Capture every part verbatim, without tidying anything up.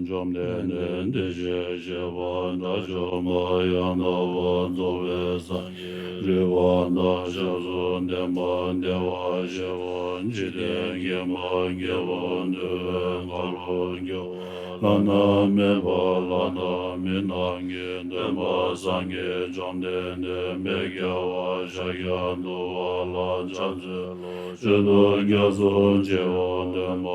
བཅོམ་ལྡན་འདས་བདེ་གཤེགས་སྤྱད་པ་དགྲ་བཅོམ་པ་ཡང་དག་པར་རྫོགས་པའི་སངས་རྒྱས་རིག་པ་དང་ཞབས་སུ་ལྡན་པ་བདེ་བར་གཤེགས་པ་འཇིག་རྟེན་མཁྱེན་པ་དགེ་བ་འདུལ་བའི་འཁོར་ལོ་སྒྱུར་བ་བླ་ན་མེད་པ་ལྷ་དང་མི་རྣམས་ཀྱི་སྟོན་པ་སངས་རྒྱས་བཅོམ་ལྡན་འདས་མི་དགེ་བ་ཕྱག་རྒྱ་བསྡུ་བ་ལ་ཕྱག་འཚལ་ལོ། མཆོད་དོ་སྐྱབས་སུ་མཆིའོ། སྟོན་པ་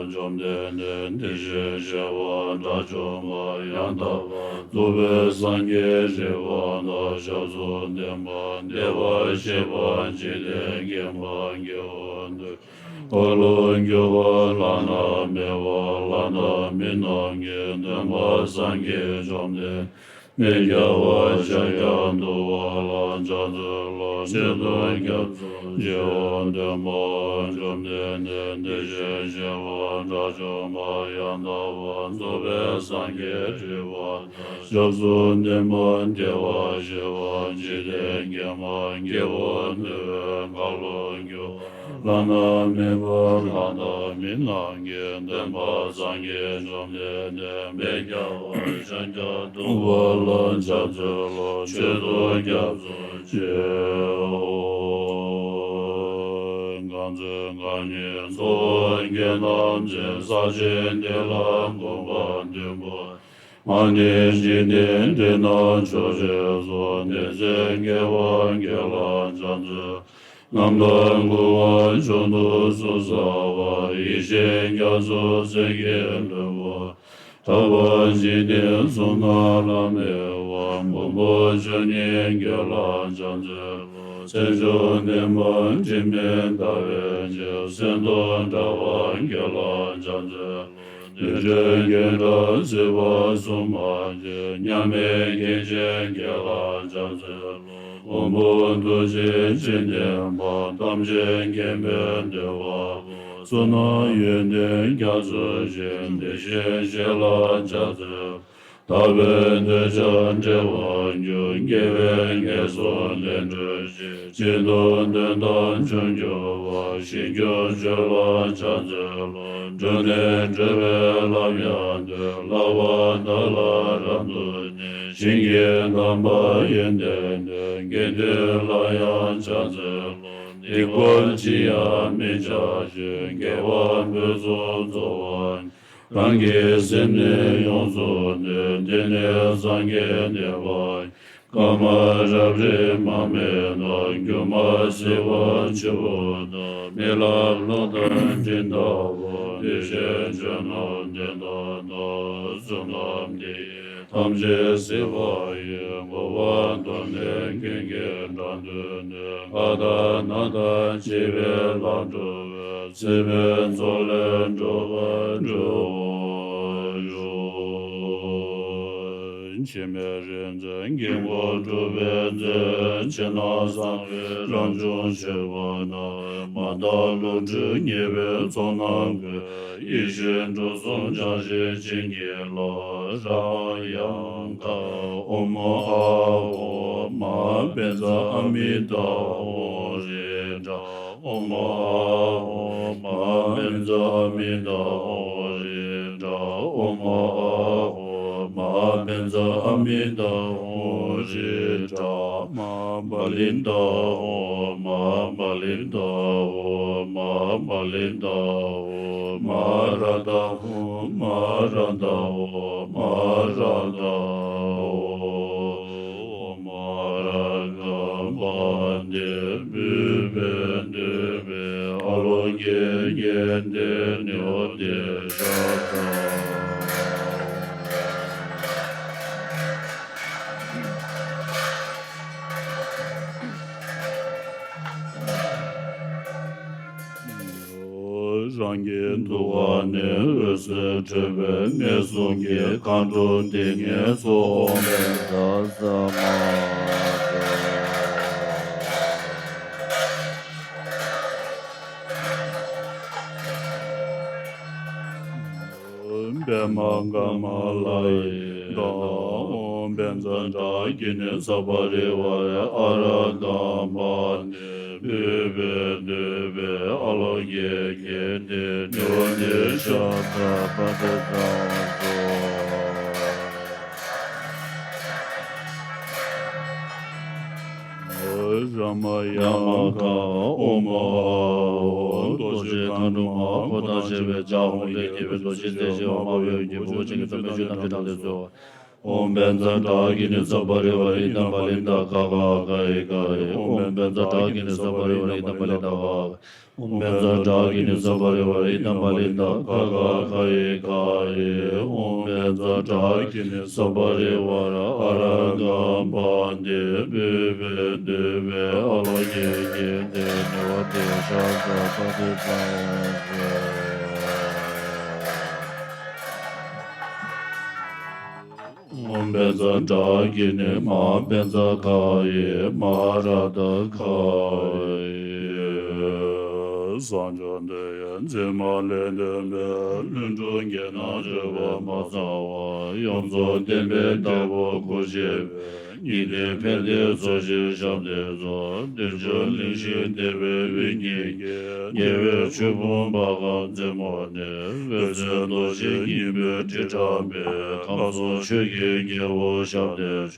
བཅོམ་ལྡན་འདས་བདེ་གཤེགས་སྤྱད་པ་དགྲ་བཅོམ་པ་ཡང་དག་པར་རྫོགས་པའི་སངས་རྒྱས་རིག་པ་དང་ཞབས་སུ་ལྡན་པ་བདེ་བར་གཤེགས་པ་འཇིག་རྟེན་མཁྱེན་པ་དགེ་བ་འདུལ་བའི་འཁོར་ལོ་སྒྱུར་བ་བླ་ན་མེད་པ་ལྷ་དང་མི་རྣམས་ཀྱི་སྟོན་པ་སངས་རྒྱས་བཅོམ་ལྡན་མི་དགེ་བ་ཕྱག་རྒྱ་བསྡུ་བ་ལ་ཕྱག་འཚལ་ལོ། མཆོད་དོ་སྐྱབས་སུ་མཆིའོ། སྟོན་པ་བཅོམ་ལྡན་འདས་བདེ་གཤེགས་སྤྱད་པ་དགྲ་བཅོམ་པ་ཡང་དག་པར་རྫོགས་པའི་སངས་རྒྱས་རིག་པ་དང་ཞབས་སུ་ལྡན་པ་བདེ་བར་གཤེགས་པ་འཇིག་རྟེན་མཁྱེན་པ་དགེ་བ་འདུལ་བའི་འཁོར་ལོ་སྒྱུར་བ་བླ་ན་མེད་པ་ལྷ་དང་མི་རྣམས་ཀྱི་སྟོན་པ་སངས་རྒྱས་བཅོམ་ལྡན་འདས་མི་དགེ་བ་ཕྱག་རྒྱ་བསྡུ་བ་ལ་ཕྱག་འཚལ་ལོ། མཆོད་དོ་སྐྱབས་སུ་མཆིའོ། གང་ཚེ་རྐང་གཉིས་འཚོ་བ་བསྐྱེད་རྣམས་ཀྱིས། ས་གཞི་འདི་ལ་གོམ་པ་བདུན་པོ། མ་ཎི་འཇིག་རྟེན་འདི་ན་ཕྱོགས་བཅུའི་གཙོ། དེ་ཚེ་དགེ་བ་བསྐྱེད་ལ་ཕྱག་འཚལ། རྣམ་དག་མགོན་པོ་མཆོག་ཏུ་གསོལ་ས་པ། ཡེ་ཤེས་རྒྱ་མཚོ་སེང་གེ་ལྷུན་པོ། གྲགས་པ་འཇིག་རྟེན་གསུམ་ན་བླ་མེད་པ། མགོན་པོ་མཆོག་ཉིད་རྒྱལ་ལ་ཕྱག་འཚལ་ལོ། མཚན་མཆོག་ལྡན་པ་འཇིགས་མེད་ཟླ་བའི་ཞལ། སེང་གདོང་འདྲ་བ་རྒྱལ་ལ་ཕྱག་འཚལ་ལོ། བདུད་འདྲེ་རྒྱུ་འབྲས་སྲིད་པ་གསུམ་མ་མཆིས། མཉམ་མེད་སྐྱེ་མཆེད་རྒྱལ་ལ་ཕྱག་འཚལ་ལོ། དབང་པོ་ཐུགས་རྗེ་ཅན་ལྡན་པ། ཐམས་ཅད་མཁྱེན་པའི་བདེ་བ་པོ། གསུང་རྣམས་ཡོན་ཏན་རྒྱ་མཚོའི་ཞིང་། དེ་བཞིན་གཤེགས་ལ་ཕྱག་འཚལ་ལོ། དག་པའི་འདོད་ཆགས་བྲལ་བར་འགྱུར། དགེ་བའི་ངན་སོང་ལས་གྲོལ་ཞིང་། སྤྱི་དོན་དོན་དམ་བྱུང་གྱུར་པ། ཞིང་སྐྱོང་མཆོག་ལ་ཕྱག་འཚལ་ལོ། འགྲོ་ནས་སྒྲོལ་བའི་ལམ་ཡང་སྟོན། ལྷག་པར་བདག་ལ་རབ་ཏུ་བསྙེན། ཞིང་གི་དམ་པ་ཡོན་ཏན་ལྡན། དགེ་འདུན་ལ་ཡང་ཕྱག་འཚལ་ལོ། སྡིག་པ་ཅི་ཡང་མི་བྱ་ཞིང་། དགེ་བ་ཕུན་སུམ་ཚོགས་པ། རང་གི་སེམས་ནི་ཡོངས་སུ་འདུལ། འདི་ནི་སངས་རྒྱས་བསྟན་པ་ཡིན། བསྐལ་པ་རབ་རིམ་མ་སྨིན་ན། སྒྱུ་མ་སྲིད་པ་ཆེན་པོ་དང་། རྨི་ལམ་ཀློང་དང་འདྲེས་ལྟ་བུ། དེ་བཞིན་ཆོས་རྣམས་དེ་ལྟར་སྣང་། བསོད་ནམས་འདི་ཡིས་ཐམས་ཅད་གཟིགས་པ་ཡི། གོ་འཕང་ཐོབ་ནས་ཀུན་གྱི་དགྲ་འདུལ་ནས། ལྷ་དང་ནགས་དང་བཅས་པའི་ལྷ་འགྲོ་བའི། སྲིད་པའི་མཚོ་ལས་འགྲོ་བ་སྒྲོལ་བར་ཤོག། འཆི་མེད་རིག་འཛིན་དཀྱིལ་འཁོར་སྒྲུབ་པའི་མཛོད། ཕྱི་ནང་གསང་བའི་རང་བྱུང་ཆེན་པོ་རྣམས། མ་དག་ལོངས་སྤྲུལ་ཉེ་བའི་ཚོགས་རྣམས་ཀྱིས། ཡེ་ཤེས་འགྲོ་གསུམ་སྦྱངས་ཤིང་བྱིན་གྱིས་རློབས། རང་ཡང་དག་ཨོཾ་ཨཱཿཧཱུྃ་མ་ཧཱ་པཉྩ་ཨ་མི་ཏ་ཧཱུྃ་རི་དྲག་ཨོཾ་ཨཱཿཧཱུྃ་མ་ཧཱ་པཉྩ་ཨ་མི་ཏ་ཧཱུྃ་རི་དྲག་ཨོཾ་ཨཱཿཧཱུྃ་མ་ཧཱ་པཉྩ་ཨ་མི་ཏ་ཧཱུྃ་རི་དྲག་མ་ཧཱ་པ་ལི་ཏ་ཧཱུྃ་མ་ཧཱ་པ་ལི་ཏ་ཧཱུྃ་མ་ཧཱ་པ་ལི་ཏ་ཧཱུྃ་མ་ཧཱ་ར་ཏ་ཧཱུྃ་མ་ཧཱ་ར་ཏ་ཧཱུྃ་མ་ཧཱ་ར་ཏ་ཧཱུྃ། མ་ར་གམ་བ་འདི་བོད་པའི་འདོད་པའི་ཨ་ལོ་རྒྱལ་རྒྱལ་འདི་ནི་འོ་དེ་ཤ་ཚ། རང་གི་ཐུགས་ཀ་ནས་འོད་ ཟེར་ཁྲོས་པའི་གནས་གསུམ་གྱི་མཁའ་འགྲོ་འདི་ངན་སོང་འོག་མིན་ས་ས་མ་པདྨ་ཀ་མ་ལ་ཡི་དང་། ཨོཾ་བཛྲ་ཏྲཱ་གི་ཎི་ས་པ་རི་ཝཱ་ར་ཨ་ར་ཀམ་བྷ་ནི། བོད་པའི་འདོད་པའི་ཨ་ལོ་ཀེ་ཀེ་ཏེ་ནི་བ་ཏེ་ཤ་ཏ་པ་ཏེ་ཙ་སོ། ར་མ་ཡ་མ་ག་ཨོ་མ་ཨ་ཨོ། རྡོ་རྗེ་མཁའ་འགྲོ་མ་འཁོར་དང་བཅས་པའི་ལྗགས་འོང་སྟེ་རྒྱལ་པོའི་རྡོ་རྗེ་རྩེ་ཞེས་པ་དམར་པོའི་རྒྱལ་པོ་ཅན་གྱི་ཚུལ་དང་ཆོས་ཐམས་ཅད་དྲངས་ཏེ་གསོལ། ཨོཾ་བཛྲ་ཏྲཱ་གི་ཎི་ས་པ་རི་ཝཱ་ར་ཨི་དམ་བ་ལི་ཏ་ག་ག་ག་ཨི་ག་ཨི། ཨོཾ་བཛྲ་ཏྲཱ་གི་ཎི་ས་པ་རི་ཝཱ་ར་ཨི་དམ་བ་ལི་ཏ་ག་ག། ཨོཾ་བཛྲ་ཏྲཱ་གི་ཎི་ས་པ་རི་ཝཱ་ར་ཨི་དམ་བ་ལི་ཏ་ག་ག་ག་ཨི་ག་ཨི། ཨོཾ་བཛྲ་ཏྲཱ་གི་ཎི་ས་པ་རི་ཝཱ་ར་ཨ་ར་ཀམ་བྷ་ནི། བོད་པའི་འདོད་པའི་ཨ་ལོ་ཀེ་ཀེ་ཏེ་ནི་བ་ཏེ་ཤ་ཏ་པ་ཏེ་ཙ་སོ། ཨོཾ་བཛྲ་ཏྲཱ་གི་ཎི་མ་བཛྲ་ག་ཡེ་མ་ར་ཏ་ག་ཡེ། སངས་རྒྱས་འདི་ཡི་མཛེས་མ་ལས་ལྡན་པའི་ལྷུན་གྲུབ་རྒྱན་དང་བཅས་པ་མ་ཚང་བ་ཡོངས་རྫོགས་བརྟན་པའི་རྒྱལ་པོ་སྐུ་ཆེ་བའི་ཉི་ཟླའི་ཕན་བདེའི་ཚོགས་ཞིང་བཞག་སྟེ་སོ། བདེ་མཆོག་གླིང་བཞི་བདེ་བའི་དབུས་ཉིད་ཀྱི་རྒྱལ་བའི་ཆོས་ཕུང་བ་གམ་རྩེ་མོ་ནས་འོད་ཟེར་རྡོ་རྗེ་སྙིང་པོའི་དྲི་བཀྲམ་པའི་ཁམས་གསུམ་ཆོས་ཀྱི་རྒྱལ་པོ་ཞབས་བརྟན་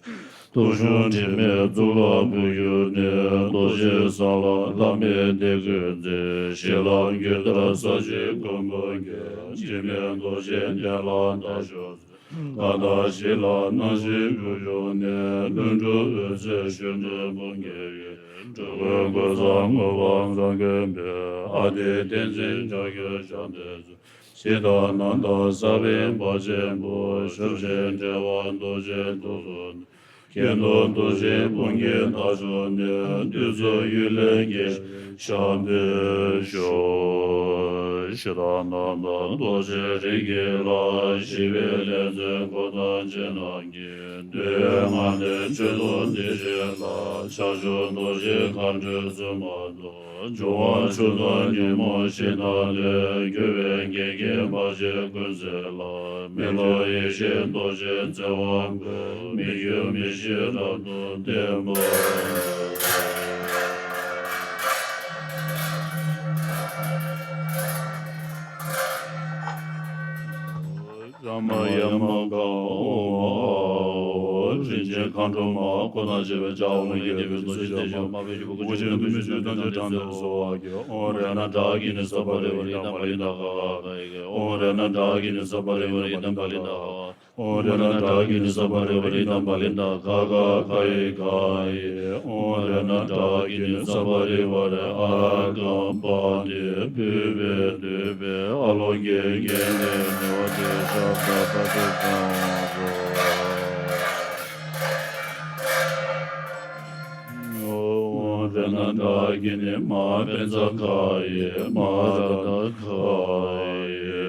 སྟོབས་ཆུང་དྲི་མེད་གཙུག་ལག་སྤོས་གྱུར་ནས། རྡོ་རྗེ་གསང་ལ་བླ་མེད་དད་གུས་མཛད། ཞལ་ལག་མགོན་དར་ས་གཅིག་མགོན་པོ་གྱུར། འཇིགས་མེད་རྡོ་རྗེ་གདན་ལ་བདག་བཞུགས། མཁའ་ཟླ་བཞི་ལ་སྣང་ཞིང་འབུར་བྱུང་ནས། ལྷུན་གྲུབ་འོད་ཟེར་ཞུ་འཕྲིན་དཔུང་གིས་ཡོད། འགྲོ་ཀུན་འགོད་ཚངས་མངོན་པར་མཛངས་མགོན་པོས། ཨ་ཏི་བསྟན་འཛིན་ལྕགས་ཀྱུ་ཞབས་བརྟན་སོ། ཕྱི་དང་ནང་དང་ས་བོན་བར་ཆེན་པོ། ཞབས་ཕྱི་འབྲེལ་བ་རྡོ་རྗེ་ཐུགས་སུ་གནས། གྱེན་དུ་རྡོ་རྗེ་དཔུང་གིས་བདག་བཞུགས་ནས། བདུད་རྩི་གཡུལ་ལས་རྒྱལ་ཞབས་བརྟན་ཤོག། ཕྱི་དང་ནང་དང་རྡོ་རྗེ་རིགས་ཀྱི་ལྷ། ཞི་བའི་ལྷ་མཛེས་འཁོར་དང་བཅས་རྣམས་ཀྱིས། འདོད་ཡོན་ལྔ་ལྡན་མཆོད་དོ་འདི་ཕྱིར་ལ། ཕྱག་མཆོག་རྡོ་རྗེ་མཁའ་འགྲོའི་བཙུན་མ་དང་། འབྱུང་བ་ཆུ་དང་ཉོན་མོངས་ཞེ་སྡང་ལས། སྐྱོབ་པའི་གེགས་བརྒྱད་མ་མཆིས་ཀུན་སེལ་ལ། མི་ལོ་ཡེ་ཤེས་རྡོ་རྗེ་བརྩེ་བ་ཀུན། མི་འགྱུར་མི་ཤིགས་རབ་ཏུ་བརྟན་པར། ར་མ་ཡ་མ་ག་ཨོ་མ་ཨ་ཨོ། རིན་ཆེན་མཁའ་འགྲོ་མ་འཁོར་དང་བཅས་པའི་ལྗགས་འོང་སྟེ་རྒྱལ་པོའི་རྡོ་རྗེ་རྩེ་ཞེས་པ་དམར་པོའི་རྒྱལ་པོ་སྐུ་ཆེན་དུ་མི་ཆོས་ཐམས་ཅད་དྲངས་ཏེ་གསོལ་བ་བསྐྱེད། ཨོཾ་རཏྣ་ཏྲཱ་གི་ཎི་ས་པ་རི་ཝཱ་ར་ཨི་དམ་བ་ལི་ཏ་ག་ག་ག་ཡེ་ག་ཡེ། ཨོཾ་རཏྣ་ཏྲཱ་གི་ཎི་ས་པ་རི་ཝཱ་ར་ཨི་དམ་བ་ལི་ཏ་ག་ག། ཨོཾ་རཏྣ་ཏྲཱ་གི་ཎི་ས་པ་རི་ཝཱ་ར་ཨི་དམ་བ་ལི་ཏ་ག་ག་ག་ཡེ་ག་ཡེ། ཨོཾ་རཏྣ་ཏྲཱ་གི་ཎི་ས་པ་རི་ཝཱ་ར་ཨ་ར་ཀམ་པ་ཏི། བོད་པའི་འདོད་པའི་ཨ་ལོ་ཀེ་ཀེ་ཏེ་ནི་བ་ཏེ་ཤ་ཏ་པ་ཏེ་ཙ་སོ། ཨོཾ་རཏྣ་ཏྲཱ་གི་ཎི་མ་བཛྲ་ག་ཡེ་མ་ར་ཏ་ག་ཡེ།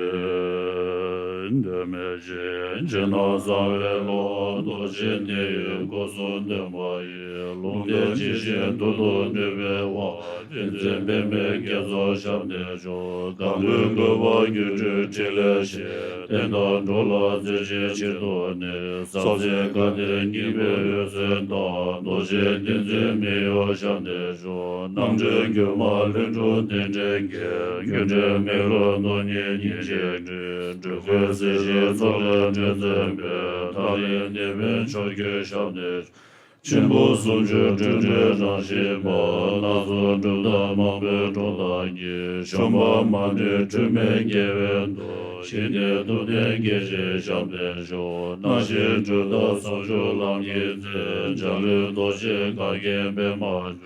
འདོད་མེད་ཅིང་ཕྱི་ནང་གསང་བའི་ཀློང་། རྡོ་རྗེ་འདི་ཡི་སྐུ་གསུང་ཐུན་མ་ཡིས། ལུང་བསྟན་ཇི་བཞིན་དུ་ཐོབ་ནུས་པའི་དབང་། བསྟན་འཛིན་པདྨའི་རྒྱ་མཚོ་ཞབས་བརྟན་ཤོག། གང་འདུལ་དགོས་པ་སྒྱུ་འཕྲུལ་ཕྲིན་ལས་ཞེས། བསྟན་དང་འགྲོ་ལ་བརྩེ་ཆེན་ཕྱིར་མཐོང་ནས། ཟབ་ཆོས་བཀའ་གཏེར་སྙིང་པོའི་འོད་ཟེར་དང་། རྡོ་རྗེ་བསྟན་འཛིན་མི་གཡོ་ཞབས་བརྟན་ཤོག། རྣམ་འདྲེན་སྒྱུ་མ་ལྷུན་གྲུབ་རྟེན་འབྲེལ་གྱི། སྒྱུ་འཕྲུལ་མེ་རླུང་རྣོ་སྙེམས་ཉིན་བྱེད་སྤྲུལ། འགྲོ་ཀུན་སྲིད་ཞིའི་མཚོ་ལས་འདྲེན་མཛད་པའི། ཐག་རིང་ནད་པའི་མཆོག་གྱུར་ཞབས་བརྟན་ཤོག། ཆེན་པོ་སུམ་ཅུ་སྤྲུལ་སྒྲོན་རང་བཞིན་པ། སྣ་ཚོགས་གྲུབ་མཐའ་མང་པོའི་འགྲོ་མདའ་གྱིས། ཆོམ་པ་མ་ནུས་འཁྲུལ་མེད་རྒྱལ་བའི་མདོ། ཞི་བདེའི་ཐུབ་བསྟན་རྒྱས་བྱེད་ཞབས་བརྟན་ཤོག། སྣང་ཞེན་འཁྲུལ་རྟོག་ཟབ་ཆོས་ལམ་གྱི་རྩེ། འཇའ་ལུས་རྡོ་རྗེ་གར་མཁན་པདྨ་འབྱུང་།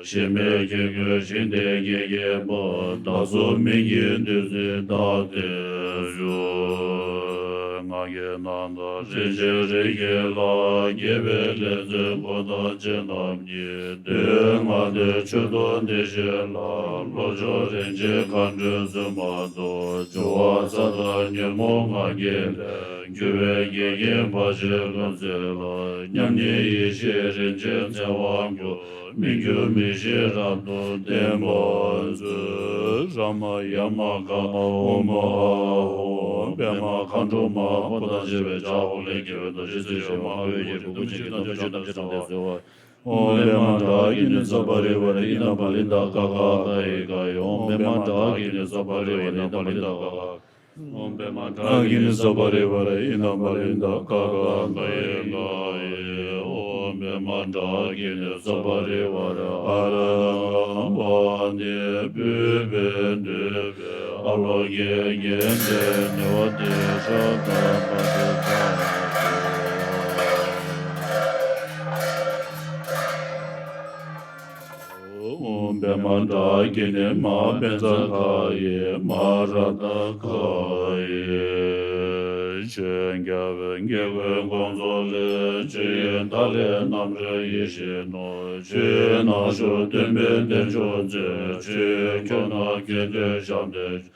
གཞི་མེད་ཀྱི་ཀུན་ཞི་བདེ་རྒྱས་བསྐྱེད་པ། བདག་སོགས་མི་བསྐྱོད་བདུད་རྩིའི་མདའ་གཏད་བཞུགས། གི་རྣམ་དག་རིན་ཆེན་རིགས་ཀྱི་ལྷ། དགྱེས་པའི་ལྷ་མཛེས་འཁོར་དང་བཅས་རྣམས་ཀྱིས། འདོད་ཡོན་ལྔ་ལྡན་མཆོད་དོ་འདི་ཞིག་ལ། བློ་མཆོག་རིན་ཆེན་མཁའ་འགྲོས་བསུ་མ་གཏོགས། འབྱུང་བ་ས་དང་ཉོན་མོངས་ལྔ་གི་ལས། རྒྱུ་བའི་འགལ་རྐྱེན་བར་ཆད་ཀུན་སེལ་ལ། མཉམ་ཉིད་ཡེ་ཤེས་རིན་ཆེན་ཚེ་དབང་སྒྱུར། མི་འགྱུར་མི་ཤིགས་རབ་ཏུ་བརྟན་པར་མཛོད། རཱ་མ་ཡ་མ་ག་མ་ཨོཾ་ཨཱཿཧཱུྃ། པདྨ་མཁའ་འགྲོ་མ་འཁོར་དང་བཅས་པའི་ཕྱག་འོག་ལས་རྒྱལ་བའི་རྡོ་རྗེ་རྩེ་གཅིག་མ་འོད་ཀྱི་སྦུ་གུ་གཅིག་གིས་ཐམས་ཅད་ཆོས་ཐམས་ཅད་དྲངས་ཏེ་གསོལ་བ། ཨོཾ་པདྨ་དྲག་གི་ནི་ས་པ་རི་ཝཱ་ར་ཨི་དམ་བ་ལི་ཏ་ཀ་ཁ་ག་ཡི་ག་ཡི། ཨོཾ་པདྨ་དྲག་གི་ནི་ས་པ་རི་ཝཱ་ར་ཨི་དམ་བ་ལི་ཏ་ཀ་ཁ། ཨོཾ་པདྨ་དྲག་གི་ནི་ས་པ་རི་ཝཱ་ར་ཨི་དམ་བ་ལི་ཏ་ཀ་ཁ་ག་ཡི་ག་ཡི། ཨོཾ་པདྨ་དྲག་གི་ནི་ས་པ་རི་ཝཱ་ར་ཨ་ར་ག་པ་ཏི། བོད་པའི་འདོད་པའི་ཨ་ལོ་ཀེ་རྒྱན་ཏེ་ནི་བ་ཏི་ཤ་ཏ་པ་ཏི་ས། ཨོཾ་པདྨ་དྲག་གི་ནི་མ་པཉྩ་ཁ་ཡི་མ་ར་ཏ་ཁ་ཡི། ཆོས་རྒྱལ་བའི་དགེ་བའི་དགོངས་རྫོགས་ལས། ཆོས་དབྱིངས་མཐའ་ཀླས་རྣམ་གྲོལ་ཡེ་ཤེས་ནོར། ཆོས་ནང་བཞུགས་སྟོན་པའི་བདེ་མཆོག་མཛོད། ཆོས་ཁྱོད་རྣམས་དགེ་འདུན་ཞབས་འདེགས།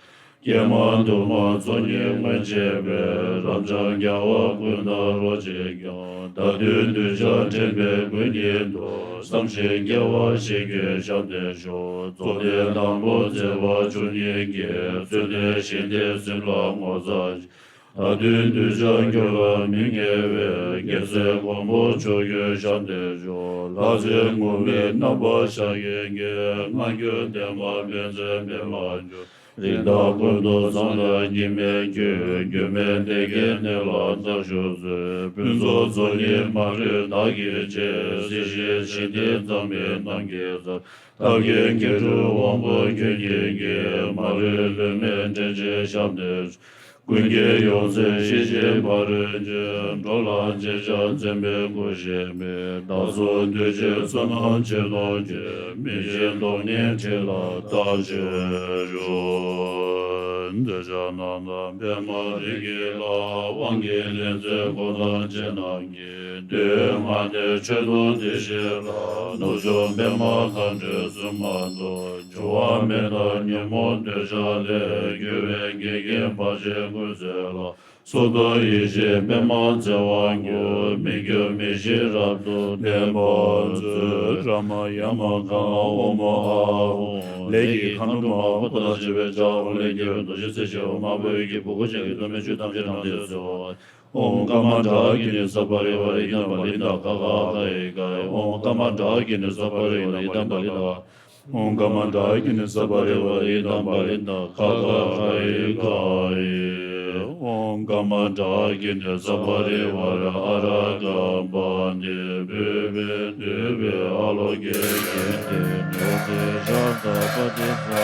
ཀྱེ་མ་དུ་མ་ཚོགས་གཉིས་མངོན་བྱེད་པའི། རབ་འབྱམས་རྒྱལ་བ་ཀུན་དང་རོ་གཅིག་ཀྱང་། བདག་མདུན་གདུལ་བྱ་འདྲེན་པའི་མགོན་ཉིད་དུ། བསམ་ཤིང་དགེ་བ་བཞི་བཀོད་ཞབས་འདེགས་ཤོག། རྫོགས་ལྡན་དང་པོ་མཛད་པ་བཅུ་གཉིས་ཀྱིས། རྩོད་ལྡན་ཞི་བདེའི་སེམས་ལ་ངོ་མཚར་ཞིང་། བདག་མདུན་གདུལ་བྱ་འགྱུར་བ་མི་ངེས་པའི། རྒྱལ་སྲས་མགོན་པོ་མཆོག་གྱུར་ཞབས་འདེགས་ཤོག། ལྷ་རྫས་ངུར་སྨྲིག་རྣམ་པར་ཤར་མཁན་གྱི། སྔ་འགྱུར་བདེན་པ་པཎ་ཆེན་འཕེལ་མ་གྱུར། རིགས་དང་ཀུན་ཏུ་གསང་བྱ་གཉིས་མེད་ཀྱི། སྒྱུ་མའི་བདེ་དགེ་གནས་ལ་བདག་བཞུགས་གསོལ། ཕུན་ཚོགས་མཚོ་གཉིས་མ་ལུས་བདག་གིས་སྤྱད། སྲིད་ཞིའི་ཞི་བདེ་འཛམ་གླིང་རྣམས་ཀྱི་ས། ཐབས་མཁས་མཁས་གྲུབ་དབང་པོ་ཁྱོད་ཉིད་ཀྱིས། མ་ལུས་ལུས་མེད་འདྲེན་བྱེད་ཞབས་འདེགས། ཀུན་མཁྱེན་ཡོངས་འཛིན་ཤེར་ཕྱིན་ཕ་རོལ་ཕྱིན། འགྲོ་ལ་ཞེན་ཆགས་འཛིན་པའི་སྐུར་ཞེན་མེད། བདག་སོགས་འདུས་བྱས་བསོད་ནམས་ཆེ་མཐོང་ཀྱིས། མི་ཤེས་སྟོང་ཉིད་ཁྲིད་ལ་བདག་བྱེད་ཤོག། འདོད་ཆགས་རྣམ་དག་པདྨ་རིགས་ཀྱི་ལྷ། དབང་གི་ལྷ་མཛེས་འཁོར་དང་བཅས་རྣམས་ཀྱིས། འདོད་ཡོན་ལྔ་ལྡན་མཆོད་དོ་འདི་ཞིག་ལ། ནུབ་ཕྱོགས་པདྨ་མཁའ་འགྲོས་བསུ་མ་གཏོགས། འགྱུར་བ་མེད་དང་ཉོན་མོངས་འདོད་ཆགས་ལས། རྒྱུ་བའི་འགལ་རྐྱེན་བར་ཆད་ཀུན་སེལ་ལ། གསུང་རྟོག་ཡེ་ཤེས་པདྨ་ཚེ་དབང་སྒྱུར། མི་འགྱུར་མི་ཤིགས་རབ་ཏུ་བརྟན་པར་མཛོད། རཱ་མ་ཡ་མ་ག་མ་ཨོཾ་ཨཱཿཧཱུྃ། ལས་ཀྱི་མཁའ་འགྲོ་མ་འཁོར་དང་བཅས་པའི་ཕྱག་འོག་ལས་རྒྱལ་བའི་རྡོ་རྗེ་རྩེ་གཅིག་དམར་པོའི་གི་སྦུ་གུ་ཅན་གྱིས་ཐུགས་མི་ཆོས་ཐམས་ཅད་དྲངས་ཏེ་གསོལ། ཨོཾ་ཀ་མ་དྲག་གི་ནི་ས་པ་རི་ཝཱ་ར་ཨི་དམ་བ་ལི་ཏ་ཀ་ཁ་ག་ཡི་ག་ཡི། ཨོཾ་ཀ་མ་དྲག་གི་ནི་ས་པ་རི་ཝཱ་ར་ཨི་དམ་བ་ལི་ཏ། ཨོཾ་ཀ་མ་དྲག་གི་ནི་ས་པ་རི་ཝཱ་ར་ཨི་དམ་བ་ལི་ཏ་ཁ་ག་ག་ཡི་ག་ཡི། ཨོཾ་ཀ་མ་དྲག་གི་ནི་ས་པ་རི་ཝཱ་ར་ཨ་ར་ག་པ་ཏི། བོད་པའི་འདོད་པའི་ཨ་ལོ་ཀེ་རྒྱན་ཏེ་ནི་བ་ཏི་ཤ་ཏ་པ་ཏི་ས་ཏེ།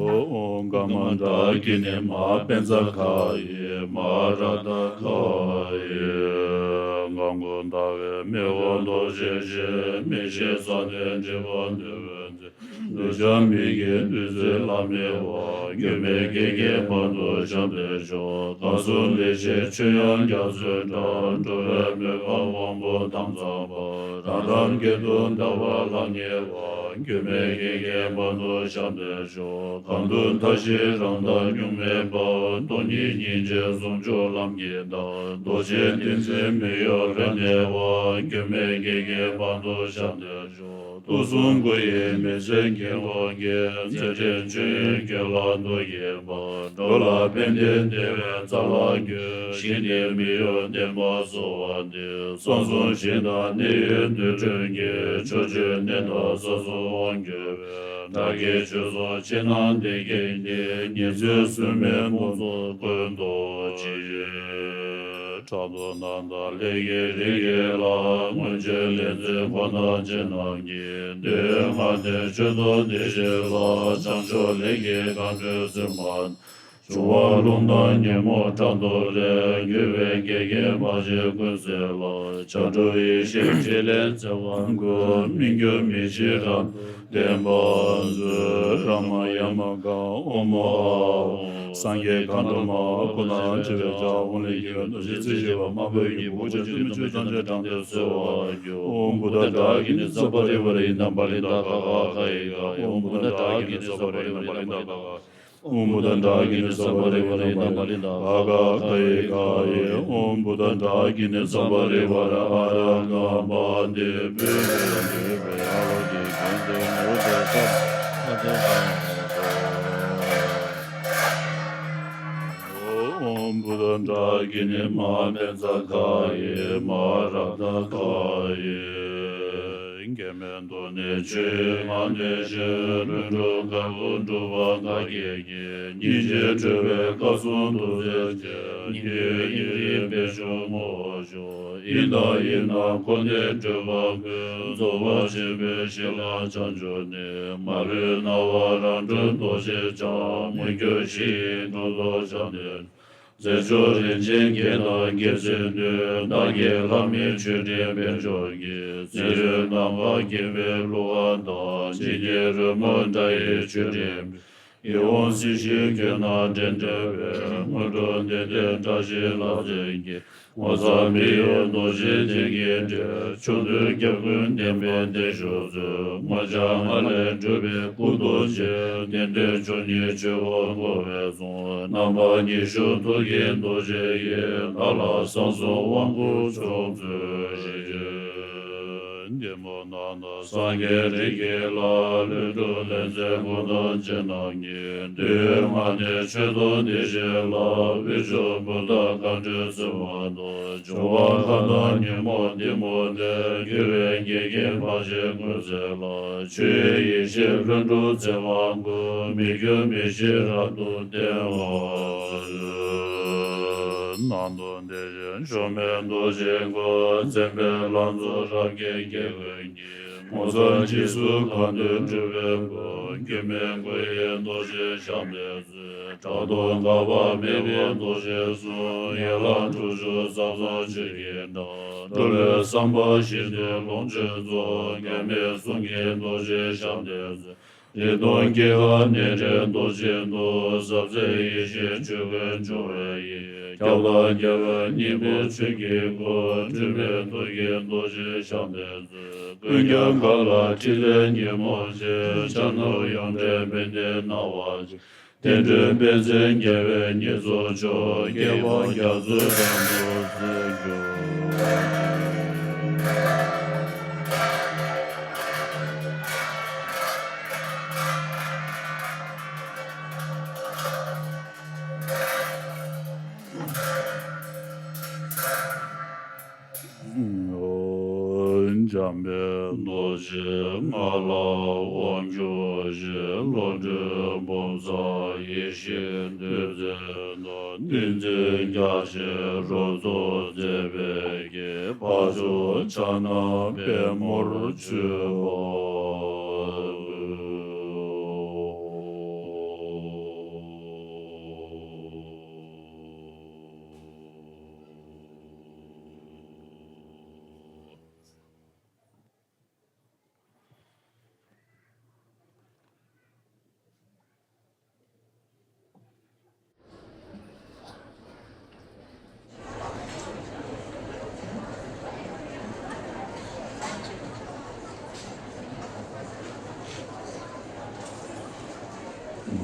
ཨོཾ་ཀ་མ་དྲག་གི་ནི་མ་པཉྩ་ཁ་ཡི་མ་ར་ཏ་ཁ་ཡི། གང་གུ་ཟླ་བའི་མེ་འོབས་མདོག་ཤིག་ཤིག་མི་ཤེས་ས་ནས་འདྲེན་པ་འདོད་པའི་མཛོད། གདུལ་བྱ་མི་དགེ་འདུལ་འཛིན་ལམ་མེ་བ། སྒྱུ་མའི་འགལ་རྐྱེན་བར་དུ་ཞབས་འདེགས་ཤོག། གང་གསུང་ལེགས་བཤད་ཆོས་དབྱངས་རྒྱ་མཚོའི་སྒྲ། འགྲོ་བའི་མོས་པ་དབང་པོ་དྭངས་གཙང་པ། རང་རང་དགེ་སྡུག་འདའ་བ་ལམ་ཉེ་བ། སྒྱུ་མའི་འགལ་རྐྱེན་བར་དུ་ཞབས་འདེགས་ཤོག། གང་དུ་མཐའ་བཞི་རང་མདངས་གཉུག་མའི་དཔལ། སྟོང་ཉིད་སྙིང་རྗེ་ཟུང་འཇུག་ལམ་གྱི་བདག། རྡོ་རྗེ་ཏིང་འཛིན་མི་གཡོ་རབ་གནས་པ། སྒྱུ་མའི་འགལ་རྐྱེན་བར་དུ་ཞབས་འདེགས་ཤོག། དུག་གསུམ་དགུ་ཡི་མི་ཚེ་འགྱིང་བ་གིས། མཛད་འཕྲིན་ཆོས་དབྱིངས་རྒྱུད་ལ་དུག་གིས་སྦགས། འགྲོ་ལ་ཕན་བདེའི་བདེ་བའི་རྩ་ལ་འགོད། ཞི་བདེ་མི་གཡོ་བདེན་པ་གསོལ་བ་འདེབས། གསང་གསུམ་ཞིང་དང་གནས་ཡུལ་འདུལ་ཁྲིམས་ཀྱི། ཕྱོགས་བཅུའི་གནས་དང་ས་གསུམ་དབང་བསྒྱུར་བའི། བདག་གི་ཆོས་ཚོགས་ཕྱི་ནང་འདི་སྐད་ནི། ཉེར་འཚེའི་སྲུང་མའི་དམག་ཚོགས་ཀུན་བཟློག་ཅིག། ཁྲག་འཐུང་རྣམ་དག་ལས་ཀྱི་རིགས་ཀྱི་ལྷ། མངོན་སྤྱོད་ལས་མཛད་འཁོར་དང་བཅས་རྣམས་ཀྱིས། འདོད་ཡོན་ལྔ་ལྡན་མཆོད་དོ་འདི་ཞིག་ལ། བྱང་ཕྱོགས་ལས་ཀྱི་མཁའ་འགྲོས་བསུ་མ། འགྲོ་བ་རླུང་དང་ཉོན་མོངས་དགྲ་གདོན་ལས། རྒྱལ་བའི་དགེ་རྒན་བར་ཆད་ཀུན་སེལ་ལ། བྱང་ཆུབ་ཡེ་ཤེས་ཕྲིན་ལས་བྱེ་བ་ཀུན། སྨིན་གྱུར་མི་ཤིགས་རབ་ཏུ་བརྟན་པར་མཛོད། རཱ་མ་ཡ་མ་ག་ཨོཾ་ཨཱཿཧཱུྃ། སངས་རྒྱས་མཁའ་འགྲོ་མ། སྐུ་ན་བྱེ་བའི་ཕྱག །ཧཱུྃ་ལས་སྐྱེས་པའི་རྡོ་རྗེ་རྩེ་བཞི་པ། དམར་པོའི་སྙིང་པོ་ཆུ་སྐྱེས་ནུ་མའི་གཙང་ཆུས་དྲངས་ཏེ་གསོལ་བར་ཞུ། ཨོཾ་བུདྡྷ་ཌཱ་ཀི་ཎི་སརྦ་རི་ཝཱ་ར་ཨིནྡ་པཱ་ལི་ཏ་ག་གྷཱ་གྷ་ཡི་གྷཱ། ཨོཾ་བུདྡྷ་ཌཱ་ཀི་ཎི་སརྦ་རི་ཝཱ་ར་ཨིནྡ་པཱ་ལི་ཏ་ག་གྷཱ། ཨོཾ་བུདྡྷ་ཌཱ་ཀི་ཎི་སརྦ་རི་ཝཱ་ར་ཨིནྡ་པཱ་ལི་ཏ་ག་གྷཱ་གྷ་ཡི་གྷཱ་ཡི། ཨོཾ་བུདྡྷ་ཌཱ་ཀི་ཎི་སརྦ་རི་ཝཱ་ར་ཨ་ར་ཀ་པ་ཏི་པུ་རེ་ཏུ་བྷེ་ཝ་ཏི་གན་ཏེ་མུ་ཏེ་ས་ཨ་ཏེ་ཨོཾ་བུདྡྷ་ཌཱ་ཀི་ཎི་མ་ཧཱ་མཻ་ཙ་གྷཱ་ཡི། མ་ཧཱ་རཀྟ་གྷཱ་ཡི། འགལ་མེད་མདོ་ནི་ཆོས་ངག་བདེ་གཤེགས་ལྷུན་གྲུབ་དཀར་པོ་འབྲུག་པ་ག་གེ་གི། སྙིང་རྗེ་སྤྲོས་པའི་སྐུ་གསུང་ཐུགས་རྗེ་ཅན། སྙིང་པོའི་དབྱིངས་རིག་པའི་ཆུ་རྔུབ་ཤོག །དབྱིངས་དང་དབྱིངས་ན་འཁོར་འདས་སྤྲོས་པ་ཀུན། རྫོགས་པ་ཆེན་པོའི་གཤིས་ལ་བྱང་ཆུབ་ནས། མ་ལུས་སྣང་བ་རང་གྲོལ་རྡོ་རྗེ་འཆང་། མུ་ཁྱུད་བཞི་ཡི་གྲོགས་སུ་བྱོན་ཏེ། རྫས་སྦྱོར་རིན་ཆེན་བརྒྱད་དང་རྒྱལ་མཚན་བདུན། བདག་གི་ལྷ་མིའི་མཆོད་སྤྲིན་དཔལ་འབྱོར་གྱི། ཚེ་ཡོད་ནམ་མཁའ་སྐྱེ་བོའི་གླུ་གར་དང་། འཇིག་རྟེན་རོལ་མོ་འདྲ་ཡི་མཆོད་སྤྲིན། ཡིད་འོང་སྲིད་ཞིའི་ཁྱོན་ན་འགྲན་བྲལ་བའི། དངོས་གྲུབ་ལྡན་ལྡན་བཀྲ་ཤིས་ལྷ་མཛེས་ཀྱི། ངོ་མཚར་མི་གཡོ་རྡོ་རྗེ་གདན་གྱི་སྒྲས། ཕྱོགས་དུས་རྒྱལ་ཀུན་བདེན་པའི་བདེ་མཆོག་སྩོལ། དངོས་བྱང་ལྔ་ལས་གྲུབ་པའི་སྐུ་རྡོ་རྗེ། བདེན་དོན་མཆོག་བརྙེས་ཆོས་འཁོར་བསྐོར་བའི་གསུང་། རྣམ་པ་ཉི་ཤུ་ཐུགས་ཀྱི་རྡོ་རྗེ་ཡིས། བདག་ལ་བསང་གསོལ་དབང་བསྐུར་མཆོག་སྩོལ་ཞིག །ཐལ་མོ་སྣ་ནམ་སངས་རྒྱས་རིགས་ཀྱི་ལྷ། ལྷུན་གྲུབ་ལྷ་མཛེས་འཁོར་དང་བཅས་རྣམས་ཀྱིས། འདོད་ཡོན་ལྔ་ལྡན་མཆོད་གཏོར་འདི་བཞེས་ལ། དབུས་ཕྱོགས་བུདྡྷ་མཁའ་འགྲོའི་སེམས་དཔའ་དང་། འབྱུང་བ་མཁའ་དང་ཉོན་མོངས་གཏི་མུག་ལས། རྒྱལ་བའི་དགེ་རྒན་བར་ཆད་ཀུན་སེལ་ལ། ཆོས་དབྱིངས་ཡེ་ཤེས་ལྷུན་གྲུབ་རྩེ་དབང་ཀུན། སྨིག་རྒྱུ་མེ་བཞིན་རབ་ཏུ་བརྟན་པར་མཛོད། ནང་དུ་བདེ་ཆེན་ཆུ་མིག་རྡོ་རྗེའི་སྐུ། མཚན་དཔལ་ལྷ་མཚོ་རབ་བརྒྱའི་རྒྱལ་ཀུན་གྱི། ངོ་མཚར་རྗེས་སུ་གང་འདུལ་སྤྲུལ་པའི་སྐུ། སྒྱུ་མའི་སྐུ་ཡི་རྡོ་རྗེ་ཞབས་ལ་གསོལ། ཕྲག་དོག་འགག་པ་མེད་པའི་རྡོ་རྗེའི་གསུང་། ཡན་ལག་དྲུག་ཅུ་རྩ་གསུམ་ཆོས་ཀྱི་སྒྲ། འགྲོ་བའི་བསམ་པ་ཞི་སྟེ་ལོངས་སྤྱོད་རྫོགས། འགལ་མེད་གསུང་གི་རྡོ་རྗེ་ཞབས་ལ་གསོལ། རིག་སྟོང་སྐྱེ་འགག་གནས་བྲལ་རྡོ་རྗེའི་གདུང་། ཟབ་གསལ་ཡེ་ཤེས་ཆོས་ཀུན་སྦྱོང་བའི་དབྱིངས། ཁྱབ་བདག་རྒྱལ་བའི་སྙིང་པོ་ཆོས་ཀྱི་སྐུ། སྤྲུལ་པའི་ཐུགས་ཀྱི་རྡོ་རྗེ་ཞབས་ལ་གསོལ། ཀུན་ཁྱབ་མཁའ་ལ་ཕྲིན་ལས་ཉིན་མོ་ཆེ། ཕྱག་ན་ཡོངས་བྲལ་བན་དེ་སྣང་བ་ཅན། བསྟན་འགྲོའི་པཎ་ཆེན་རྒྱལ་བའི་བསྙེན་རྫོགས་མཆོག །བསྐལ་པ་རྒྱ་མཚོའི་གཏེར་དུ་བརྩེགས་གྱུར། འཇམ་དཔལ་རྡོ་རྗེ་ལྔ་ལ་དབང་བསྒྱུར་ཞིང་། བློ་གྲོས་སྦོམ་ཕྲག་ཡེ་ཤེས་བདུད་རྩི་དང་། ཏིང་འཛིན་རྒྱ་ཆེན་རོལ་མཚོ་མཛད་པའི་དཀྱིལ། འཕགས་མཆོག་ཕྱག་ན་པདྨོར་མཆོད་པ་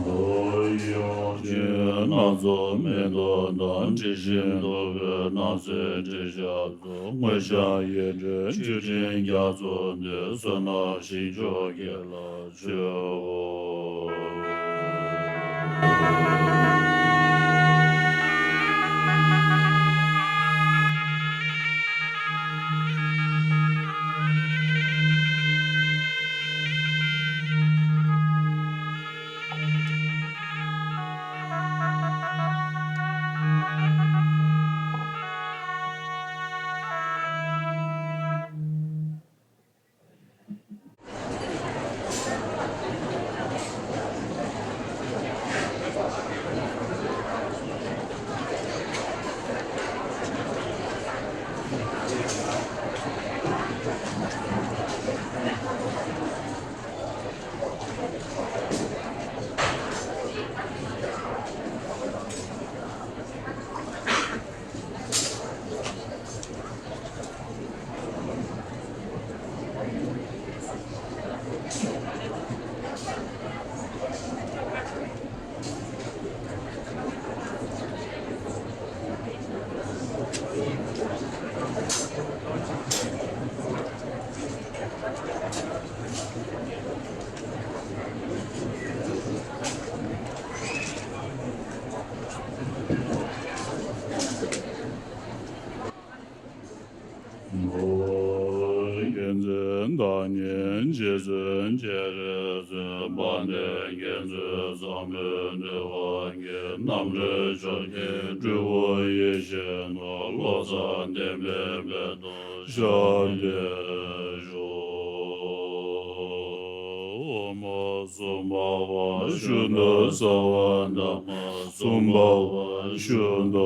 འབུལ། ཡོངས་འཛིན་སྣ་ཚོགས་མེ་ཏོག་དང་། དྲི་ཞིམ་བདུག་སྤོས་སྣང་གསལ་དྲི་ཞིམ་ཚོགས། དངོས་བཤམས་ཡིད་སྤྲུལ་མཆོད་སྤྲིན་རྒྱ་མཚོ་འདི། བསོད་ནམས་ཞིང་མཆོག་དགེ་ལ་མཆོད་འོ། མཁྱེན་བརྩེ་ཟབ་མོའི་ནུས་པ་ཉིད། རྣམ་གྲོལ་ཕྱོགས་ཀྱི་སྤྲུལ་སྐུ་ཡེ་ཤེས་སྣང་། བློ་བཟང་བསྟན་པའི་མེ་ཏོག་ཞལ་གྱིས་བཞུགས། སུམ་པ་བ་ཤུ་ན་སརྦ་ན་མ། སུམ་པ་བ་ཤུ་ན།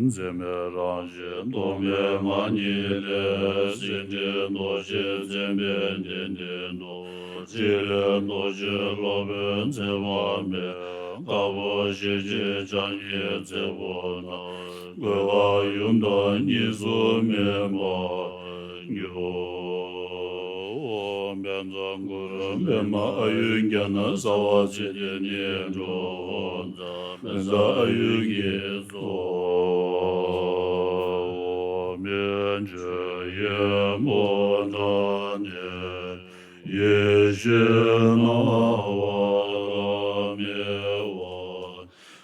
འཛིན་མེད་རང་བཞིན་སྟོང་པའི་ངང་ཉིད་ལས། སེང་ཁྲི་རྡོ་རྗེ་འཛིན་པའི་གནས་འདི་ནོ། ཕྲིན་ལས་རྡོ་རྗེ་སློབ་དཔོན་མཛད་པ་མེད། དཀར་པོ་ཞལ་གྱི་ཕྱག་གཉིས་བརྩེགས་པོ་ན། བཀོད་པ་ཡུམ་དང་གཉིས་སུ་མེད་པར་གྱུར། ཨོཾ་བཛྲ་གུ་རུ་པདྨ་ཨཱ་ཡུརྒྱ་ནཱ་སརྦ་ཚེ་ཏི་ནཱི་གྲོ་ཛཿཛ་ཨཱ་ཡུར་གྱིས་སོ། ཨོཾ་མི་མཇེད་ཡེ་མུ་དྲ་ནི། ཡེ་ཤེས་སྣང་བ་ལྷ་མི་བ།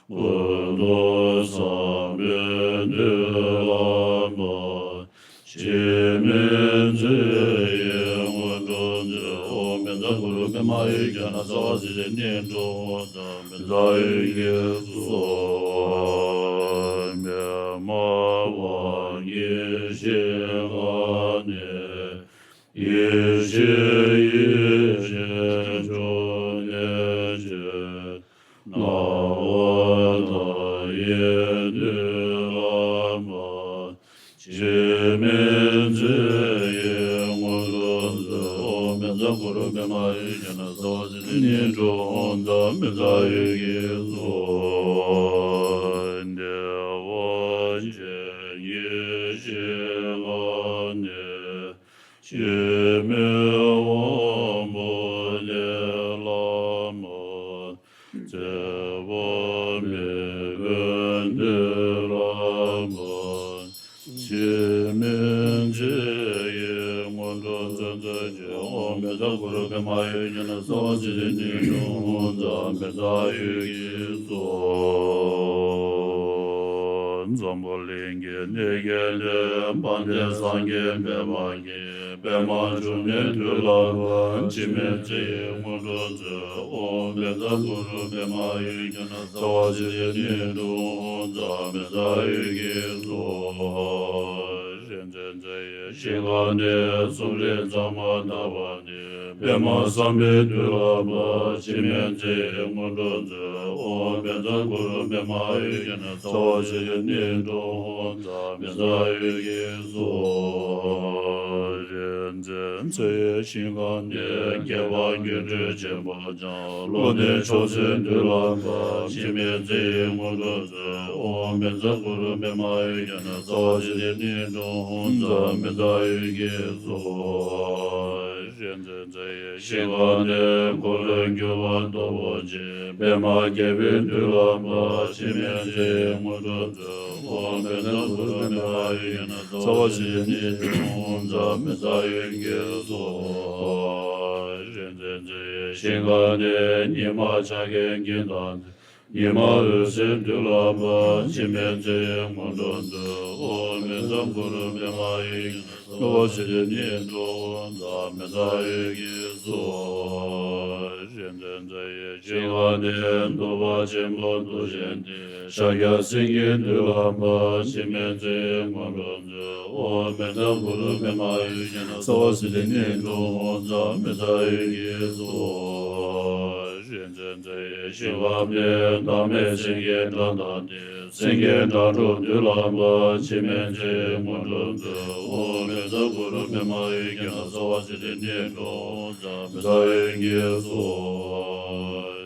ཀུན་ཏུ་བཟང་པོའི་མདུན་ལམ་པ། འཆི་མེད་མཛད་ཡུལ་སྔོན་འགྲོ་མཛོད། ཨོཾ་བཛྲ་གུ་རུ་པདྨ་ཨཱ་ཡུརྒྱ་ནཱ་སརྦ་ཚེ་ཏི་ནཱི་གྲོ་ཛཿཛ་ཨཱ་ཡུར་གྱིས་སོ། མི་སྨྲ་བར་ངེས་ཤེས་ལ་ནི། ཡེ་ཤེས་ཡེ་ཤེས་མཆོག་ཉིད་ཅན། སྣང་བ་མཐའ་ཡས་མདུན་ལམ་པ། འཆི་མེད་མཛད་ཡུལ་སྔོན་འགྲོ་མཛོད། ཨོཾ་བཛྲ་གུ་རུ་པདྨ་ཨཱ་ཡུརྒྱ་ནཱ་སརྦ་ཚེ་ཏི་ནཱི་གྲོ་ཛཿཛ་ཨཱ་ཡུར་གྱིས་སོ། བདེ་བ་ཅན་ཡེ་ཤེས་ལ་ནི། འཆི་མེད་དབང་པོ་ལས་ལམ་པ། བརྩེ་བ་མེད་པའི་མདུན་ལམ་པ། འཆི་མེད་མཛད་ཡུལ་སྔོན་འགྲོ་མཛོད་མཛོད་ཅིང་། ཨོཾ་བཛྲ་གུ་རུ་པདྨ་ཨཱ་ཡུརྒྱ་ནཱ་སརྦ་ཚེ་ཏི་ནཱི་གྲོ་ཛཿཛ་ཨཱ་ཡུར་གྱིས་སོ། འཛམ་བུ་གླིང་གི་གནས་བརྒྱད་ལས། དཔལ་ལྡན་སངས་རྒྱས་པདྨ་གྱི། པདྨ་འབྱུང་གནས་མདུན་ལམ་པ། འཆི་མེད་མཛད་ཡུལ་སྔོན་འགྲོ་མཛོད། ཨོཾ་བཛྲ་གུ་རུ་པདྨ་ཨཱ་ཡུརྒྱ་ནཱ་སརྦ་ཚེ་ཏི་ནཱི་གྲོ་ཛཿཛ་ཨཱ་ཡུར་གྱིས་སོ། རིག་འཛིན་མཛད་ཡུལ་ཞིང་ཁམས་ནི། གསུམ་རིག་གཙང་མ་དག་པ་ནི། པདྨ་སམྦྷའི་མདུན་ལམ་པ། འཆི་མེད་མཛད་ཡུལ་སྔོན་འགྲོ་མཛོད། ཨོཾ་བཛྲ་གུ་རུ་པདྨ་ཨཱ་ཡུརྒྱ་ནཱ་སརྦ་ཚེ་ཏི་ནཱི་གྲོ་ཛཿཛ་ཨཱ་ཡུར་གྱིས་སོ། རིག་འཛིན་མཛད་ཡུལ་ཞིང་ཁམས་ནི། སྐྱེ་བ་སྒྱུ་འཕྲུལ་ཆེན་པོ་སྦྱངས། བློ་གནས་མཆོག་སྲེད་མདུན་ལམ་པ། འཆི་མེད་མཛད་ཡུལ་སྔོན་འགྲོ་མཛོད། ཨོཾ་བཛྲ་གུ་རུ་པདྨ་ཨཱ་ཡུརྒྱ་ནཱ་སརྦ་ཚེ་ཏི་ནཱི་གྲོ་ཛཿཛ་ཨཱ་ཡུར་གྱིས་སོ། རིག་འཛིན་མཛད་ཡུལ་ཞིང་ཁམས་ནི། འཁོར་ལོས་སྒྱུར་བ་སྟོབས་པོ་ཆེ། པདྨ་རྒྱལ་པོའི་མདུན་ལམ་པ། འཆི་མེད་མཛད་ཡུལ་སྔོན་འགྲོ་མཛོད། ཨོཾ་བཛྲ་གུ་རུ་པདྨ་ཨཱ་ཡུརྒྱ་ནཱ་སརྦ་ཚེ་ཏི་ནཱི་གྲོ་ཛཿཛ་ཨཱ་ཡུར་གྱིས་སོ། རིག་འཛིན་མཛད་ཡུལ་ཞིང་ཁམས་ནི། ཉི་མ་འཆར་ཀའི་དཀྱིལ་དང་མཐུན། ཉི་མ་འོད་ཟེར་མདུན་ལམ་པ། འཆི་མེད་མཛད་ཡུལ་སྔོན་འགྲོ་མཛོད། ཨོཾ་བཛྲ་གུ་རུ་པདྨ་ཨཱ་ཡུརྒྱ་ནཱ་སརྦ་ཚེ་ཏི་ནཱི་གྲོ་ཛཿཛ་ཨཱ་ཡུར་གྱིས་སོ། རིག་འཛིན་མཛད་ཡུལ་ཞིང་ཁམས་ནི། འདུལ་བ་ཆེན་པོ་མདོ་ཆེན་ཏེ། ཤཱཀྱ་སེང་གེའི་མདུན་ལམ་པ། འཆི་མེད་མཛད་ཡུལ་སྔོན་འགྲོ་མཛོད། ཨོཾ་བཛྲ་གུ་རུ་པདྨ་ཨཱ་ཡུརྒྱ་ནཱ་སརྦ་ཚེ་ཏི་ནཱི་གྲོ་ཛཿཛ་ཨཱ་ཡུར་གྱིས་སོ། རིག་འཛིན་མཛད་ཡུལ་ཞིང་ཁམས་ནི། བདག་མེད་སེང་གེའི་སྒྲ་དང་ལྡན། སེང་གེ་སྒྲ་སྒྲོགས་མདུན་ལམ་པ། འཆི་མེད་མཛད་ཡུལ་སྔོན་འགྲོ་མཛོད། ཨོཾ་བཛྲ་གུ་རུ་པདྨ་ཨཱ་ཡུརྒྱ་ནཱ་སརྦ་ཚེ་ཏི་ནཱི་གྲོ་ཛཿཛ་ཨཱ་ཡུར་གྱིས་སོ།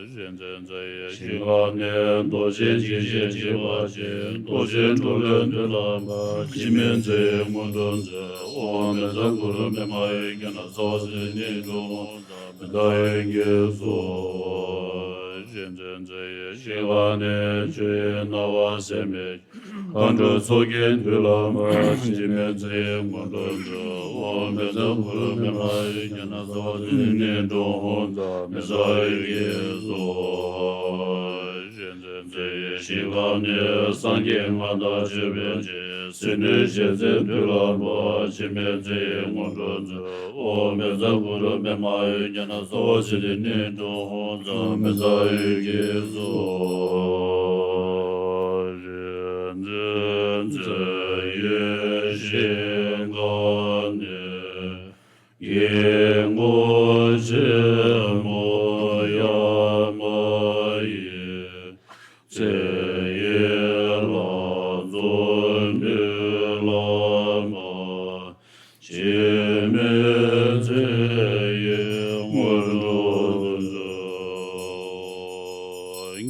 རིག་འཛིན་མཛད་ཡུལ་ཞིང་ཁམས་ནི། རྡོ་རྗེ་འཇིགས་བྱེད་འཇིགས་པ་ཆེ། རྡོ་རྗེ་གྲོ་ལོད་མདུན་ལམ་པ། འཆི་མེད་མཛད་ཡུལ་སྔོན་འགྲོ་མཛོད། ཨོཾ་བཛྲ་གུ་རུ་པདྨ་ཨཱ་ཡུརྒྱ་ནཱ་སརྦ་ཚེ་ཏི་ནཱི་གྲོ་ཛཿཛ་ཨཱ་ཡུར་གྱིས་སོ། རིག་འཛིན་མཛད་ཡུལ་ཞིང་ཁམས་ནི། ཆོས་དབྱིངས་སྣང་བ་སེམས་དཔའི་མཁའ་འགྲོའི་ཚོགས་ཀྱི་མདུན་ལམ་པ། འཆི་མེད་མཛད་ཡུལ་སྔོན་འགྲོ་མཛོད། ཨོཾ་བཛྲ་གུ་རུ་པདྨ་ཨཱ་ཡུརྒྱ་ནཱ་སརྦ་ཚེ་ཏི་ནཱི་གྲོ་ཛཿཛ་ཨཱ་ཡུར་གྱིས་སོ། རིག་འཛིན་མཛད་ཡུལ་ ཞིང་ཁམས་ནི། སངས་རྒྱས་མངའ་བདག་སྤྱོད་པའི་སྤྱན། སྲིད་མཐའི་ཞལ་ཟས་འདུས་ལ་འབབ། འཆི་མེད་ཚེ་ཡི་དངོས་གྲུབ་སྩོལ། ཨོཾ་བཛྲ་གུ་རུ་པདྨ་འོད་ཀྱི་ནགས། རྩ་བ་ཚེ་འདས་ནད་གདོན་དབང་མཚོ་མེ་བཙའ་འོད་ཀྱི་གཙོ། རིག་འཛིན་ཚེ་ཡི་ཞིང་ཁམས་ནི། དཀྱིལ་འཁོར་ཆེན་མོ་ཡ་མ་ཡི། ཚེ་ཡི་ལྷ་ཚོགས་འདུས་ལ་འབབ། འཆི་མེད་ཚེ་ཡི་དངོས་གྲུབ་སྩོལ།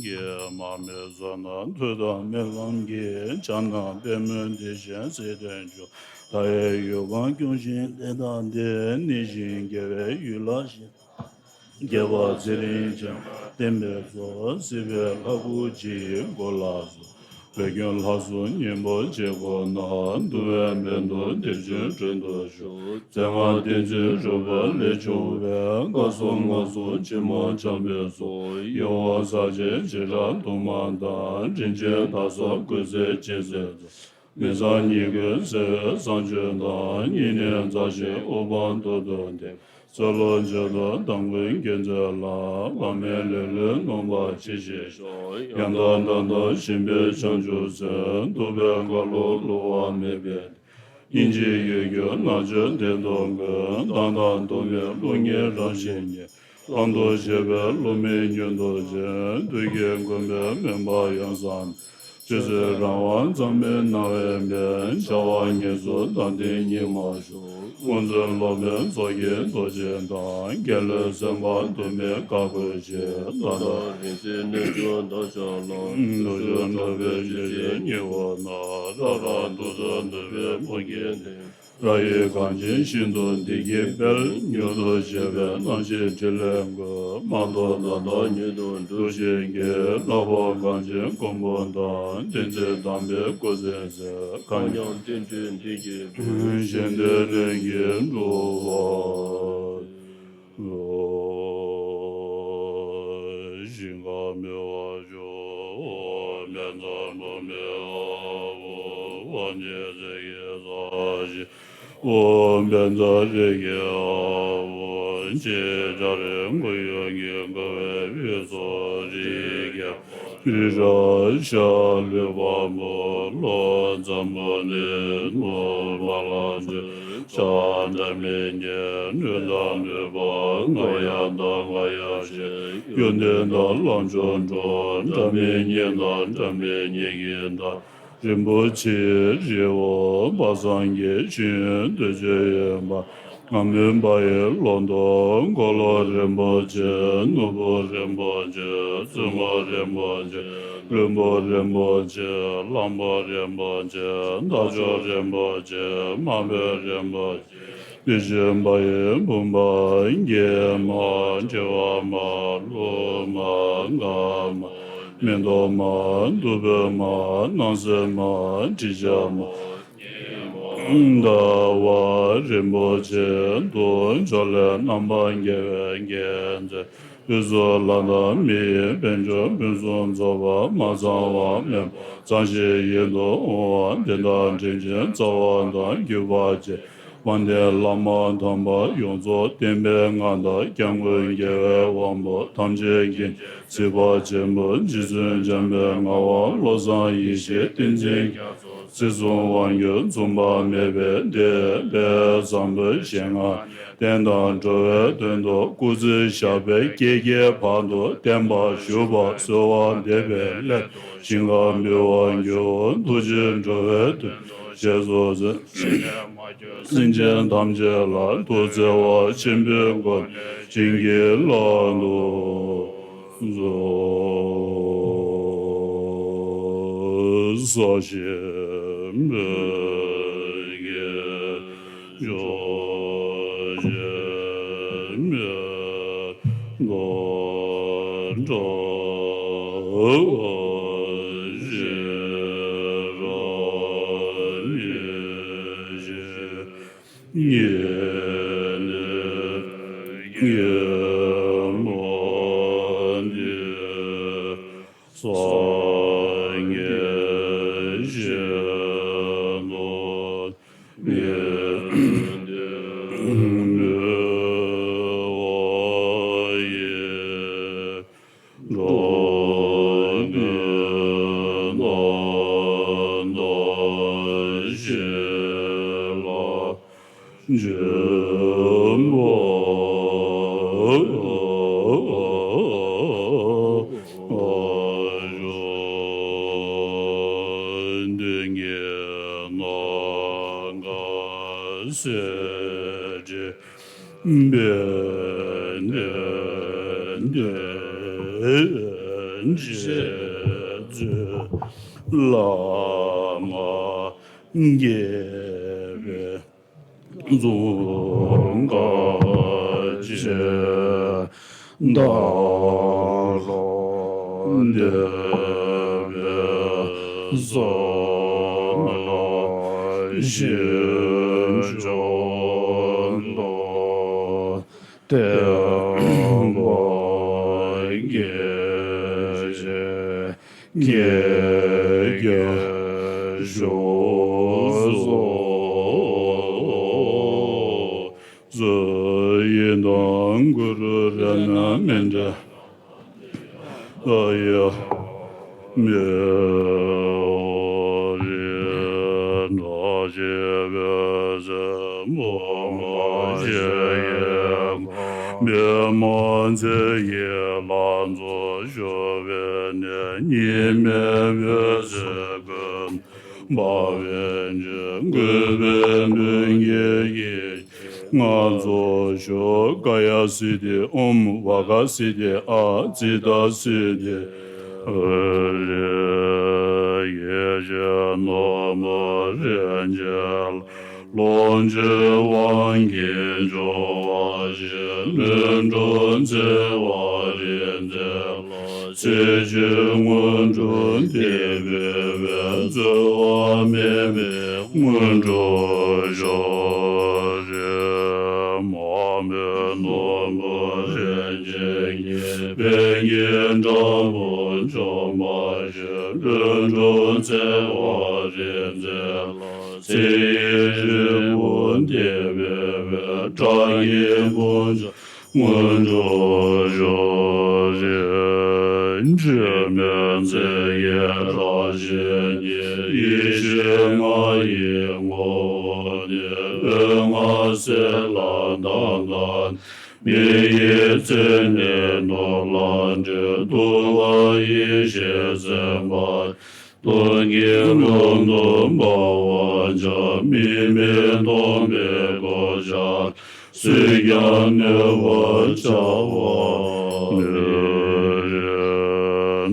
ཀྱེ་མ་མི་བཟད་རྣམས་ཐུགས་དམ་སྨོན་ལམ་གྱིས། ཕྱག་ན་པདྨོ་བདེ་ཆེན་སྲིད་དོན་མཆོག་མཐའ་ཡས་ཡུལ་གང་སྐྱོང་ཞིང་བདེ་དང་ལྡན། གནས་ཤིང་རྒྱལ་བའི་ཡུལ་ལ་གཤེགས། རྒྱལ་བ་ཚེ་རིང་ཅན་བསྟན་པའི་གཙོ། སྲིད་པའི་ལྷ་སྐུ་ཇི་ཡི་གུར་ལ་སོགས། བོད་ཁྱོད་ལྷ་ཚོགས་སྙིང་པོ་ཇི་བཀོད་ན། འདུ་བའི་མེ་ཏོག་ལྡེ་བཙན་དྲུང་དུ་བཞུགས། མཛད་པ་བསྟན་འཛིན་རོལ་པ་ལས་བྱུང་བའི། བཀའ་སྲུང་མངའ་གསོལ་ཆེན་མོ་བྱམས་པའི་མཚོ། ཡུམ་དབང་གསལ་བྱེད་བྱེ་བྲག་དུ་མ་དང་། དྲིན་ཅན་དར་ཟབ་ཀུན་གསལ་སྤྱན་གཟིགས་མཚོ། མི་གཙང་ཉེས་ཀུན་སེལ་བའི་བཟང་སྤྱོད་དང་། སྙིང་ནས་མཛའ་ཞིང་དབུ་འཕང་མཐོ་རུ་འདེགས། ཚེ་ལོ་མཆོད་དོ་དམ་མཁའི་མཁྱེན་བརྩེ་ལ། བག་མེད་ལེ་ལོས་ནོངས་པ་ཅི་ཞིག་ཤོག་ཡང་དག་སྒྲ་དང་ཞིང་པའི་བྱང་ཆུབ་སེམས། ཐུབ་པའི་མཁའ་ཀློང་རླུང་བ་མེད་པའི། སྙིང་རྗེའི་ཡུལ་གྱུར་ནགས་ཁྱོད་བདེ་སྟོང་ཀུན། བདག་དང་དུ་མའི་ཀླུ་གཉན་རང་བཞིན་ཉིད། གླང་དུ་བཞད་པའི་ཀླུ་མིག་མྱུར་དུ་བྱོན། བདུད་ཀྱི་མགོན་པོའི་མོན་པ་ཡང་གསང་། ཆོས་སྲིད་རང་དབང་གཙང་མའི་སྣང་བས་འབད། བྱ་བ་ངན་སོང་དང་ལྡན་ཉི་མ་ཤར། སྔོན་བྱོན་སློབ་དཔོན་མཚོ་སྐྱེས་རྡོ་རྗེ་དང་། རྒྱལ་བློན་སེམས་དཔའ་དུ་མས་བཀའ་བསྒོས་ཤིང་། མཐའ་དག་རིང་བསྲེལ་གནོད་སྦྱིན་འདབ་ཆགས་ལ། གནོད་སྦྱིན་གྲགས་པའི་ཆོས་སྲིད་སྙིང་པོ་རྣམས། རབ་རིབ་འདུ་འཛི་འདོད་པའི་མུ་གེ་འདི། རབ་དབྱེ་གངས་ཅན་ཞིང་དུ་བདེ་སྐྱིད་སྤེལ། མྱུར་དུ་བྱེད་པའི་སྣང་ཞེན་ཕྲིན་ལས་ཀུན། མ་ཐོབ་ད་ལྟ་མྱུར་དུ་འགྲུབ་ཤིག་ཀྱེ། ལྷག་པར་གངས་ཅན་མགོན་པོ་དང་། བསྟན་འཛིན་དམ་པའི་སྐུ་ཚེ་ཟད། མཁའ་མཉམ་བསྟན་འགྲོའི་བདེ་སྐྱིད་ཀུན། གཞན་དོན་ལྷུན་གྱིས་འགྲུབ་པར། ཞིང་ཁམས་མི་བ་ཇོ། བོ་བན་ཛ་བུ་མི་ཨ་བོ། ཝ་ཉི་ཟེར་གྱི་ས་ཞིང་། ཨོ་བན་ཛ་རེ་གི་ཨ་བོ། ཅེ་ཇ་རེ་མགོ་ཡོ་གི་མགོ་བའི་བི་སོ་རི་ག་རི་ར་ཤ་ལུས་པ་མོ་ལོ་འཛམ་བུ་ནི་ནོ་བ་ལ་ཇོ། ཤ་འདྲ་མི་ཉེ་ནུས་དང་ནུས་པ་ང་ཡ་དང་ང་ཡ་ཞེས་ཡོན་ཏན་དང་ལམ་མཆོག་འགྲོ་འདྲ་མི་ཉེ་དང་འདྲ་མི་ཉེ་གི་ད། རིན་པོ་ཆེའི་རི་བོ་དཔག་བསམ་གྱི་ཤིང་འདུས་ཆོས་ཡོན་པ། ང་མུན་པ་ཡི་ལོ་ཏོག་འཁོར་ལོ་རིན་པོ་ཆེ། ནོར་བུ་རིན་པོ་ཆེ། བཙུན་མོ་རིན་པོ་ཆེ། ལྷུན་པོ་རིན་པོ་ཆེ། གླང་པོ་རིན་པོ་ཆེ། འདབ་ཆགས་རིན་པོ་ཆེ། མ་བུ་རིན་པོ་ཆེ། མི་ཤེས་པ་ཡི་བུམ་པ་སྐྱེས་མ། བྱེ་བ་མ། ལྷུ་མ། འགག་མ། མེ་ཏོག་མ། བདུག་སྤོས་མ། སྣང་གསལ་མ། དྲི་ཆབ་མ། ཟླ་བ་རིན་པོ་ཆེ་དུ་འཇོ་ལེ། རྣམ་པར་རྒྱལ་བའི་རྒྱལ་མཚན། དབུས་སུ་ལྷ་དང་མི་ཡི་དཔལ་འབྱོར་ཕུན་སུམ་ཚོགས་པ། མ་ཚང་བ་མེད་པ་ཚང་ཞིང་ཡིད་དུ་འོང་བ། དེ་དག་དྲིན་ཅན་རྩ་བ་དང་བརྒྱུད་པ་ཅན། དབང་ལྡན་བླ་མ་དམ་པ་ཡོངས་རྫོགས། བསྟན་པའི་མངའ་བདག་སྐྱབས་མགོན་རྒྱལ་བའི་དབང་པོ། ཐམས་ཅད་མཁྱེན་གཟིགས་པ་ཆེན་པོ། རྗེ་བཙུན་འཇམ་པའི་དངོས་པོ། བློ་བཟང་ཡེ་ཤེས་བསྟན་འཛིན་རྒྱ་མཚོ། སྲིད་གསུམ་དབང་སྒྱུར་མཚུངས་པ་མེད་པའི་སྡེ། དཔལ་བཟང་པོའི་ཞལ་སྔ་བསྟན་དང་འགྲོ་བའི་དོན་དུ། སྐུ་ཚེ་ཞབས་པད་བསྐལ་བརྒྱའི་བར་དུ། བརྟན་པར་བཞུགས་པར་གསོལ་བ་འདེབས་པའི་སླད། ཞིང་ཁམས་མི་བ་འགྱུར། ཐུགས་རྗེས་འགྲོ་བའི་དོན། ཞེས་སོགས་ཟེར། སེམས་ཅན་ཐམས་ཅད་ལ་ཐུགས་བརྩེ་བ་ཆེན་པོའི་སྒོ་ནས་བྱིན་གྱིས་བརླབ་ཏུ་གསོལ། ས་གཞི་མི་དགེ་ཕྱོགས་བཞི་མི་ལྡོག་འགྲོ་བ་ཞི་ར་ཉེ་ཞི་ཉེ་ནས་ཉེ་མོ་འདི། ས་ མདུན་གྱི་ནམ་མཁའ་གསལ་བྱེད་པའི་མདུན་དུ་རྗེ་བཙུན་བླ་མ་དགྱེས་པའི་གཟུངས་སྔགས་ཀྱི་བདག་སློབ་འདོད་པའི་བསམ་པ་བཞིན་བྱོན་དུ་བསྟན་པ་དགེ་བཤེས་དགེ་རྒན་བཞུགས་སོ། གཟུགས་ཡི་དྭགས་གུ་རུ་རཏྣ་མཎྜལ་ཡ་མེ་རི་ནག་ཅེས་པའི་ཟེར་མོ་མ་ཞེས་ཡེ་མེ་མ་ཚེ་ཡི་ལྷ་ཚོགས་བཞུགས་པའི་གནས་གཉིས་མེད་པའི་ཟེར་ཀུན་འབར་བའི་འཇིགས་སྐུལ་བའི་མདུན་གྱི་ཡེ་ཤེས་ལྔ་ཚོགས་བཞུགས། ཀ་ཡ་སིདྡྷི་ཨོཾ་བ་ཀ་སིདྡྷི་ཨ་ཙི་ཏ་སིདྡྷི་ཡེ་ཤེས་ནོར་བུ་རིན་ཆེན་ལོངས་སྤྱོད་དབང་གིས་འབྱུང་བ་བཞི། ལྷུན་གྲུབ་འཚེ་བ་རིག་འཛིན་ལ་ཚེ་ཕྱི་སྔོན་འགྲོ་འདས་པའི་འཚེ་བ་མེད་པའི་སྔོན་འགྲོ་ཞབས་རིམ་མ་མོའི་ནོར་བུ་རིན་ཆེན་གྱི་ཕན་བསྐྱེད་འབྲས་བུ་འབྱུང་བ་བཞི། ལྷུན་གྲུབ་འཚེ་བ་རིག་འཛིན་ལ་ཚེ་ཡི་རིམ་པོ་འདས་པའི་བར་དགྲ་བགེགས་དཔུང་འཇོམས་སྔོན་འགྲོ་ཞབས་རིམ། འབྲལ་མེད་ཚེ་ཡི་བདག་གཞན་གཉིས། ཡེ་ཤེས་ལྔ་ཡི་ངོ་བོ་ཉིད། འོད་ལྔ་གསལ་ལ་མདངས་དང་ནི། མི་ཡི་མཚན་ནི་ནོར་ལ་འདྲེས། དུ་བ་ཡེ་ཤེས་སེམས་དཔའ། སྟོང་ཉིད་ཀུན་ཏུ་འབར་བར་འཆར། མིག་མི་སྟོང་པའི་གོ་ཆ། སུས་ཀྱང་ནོར་བར་བྱ་བ་མེད།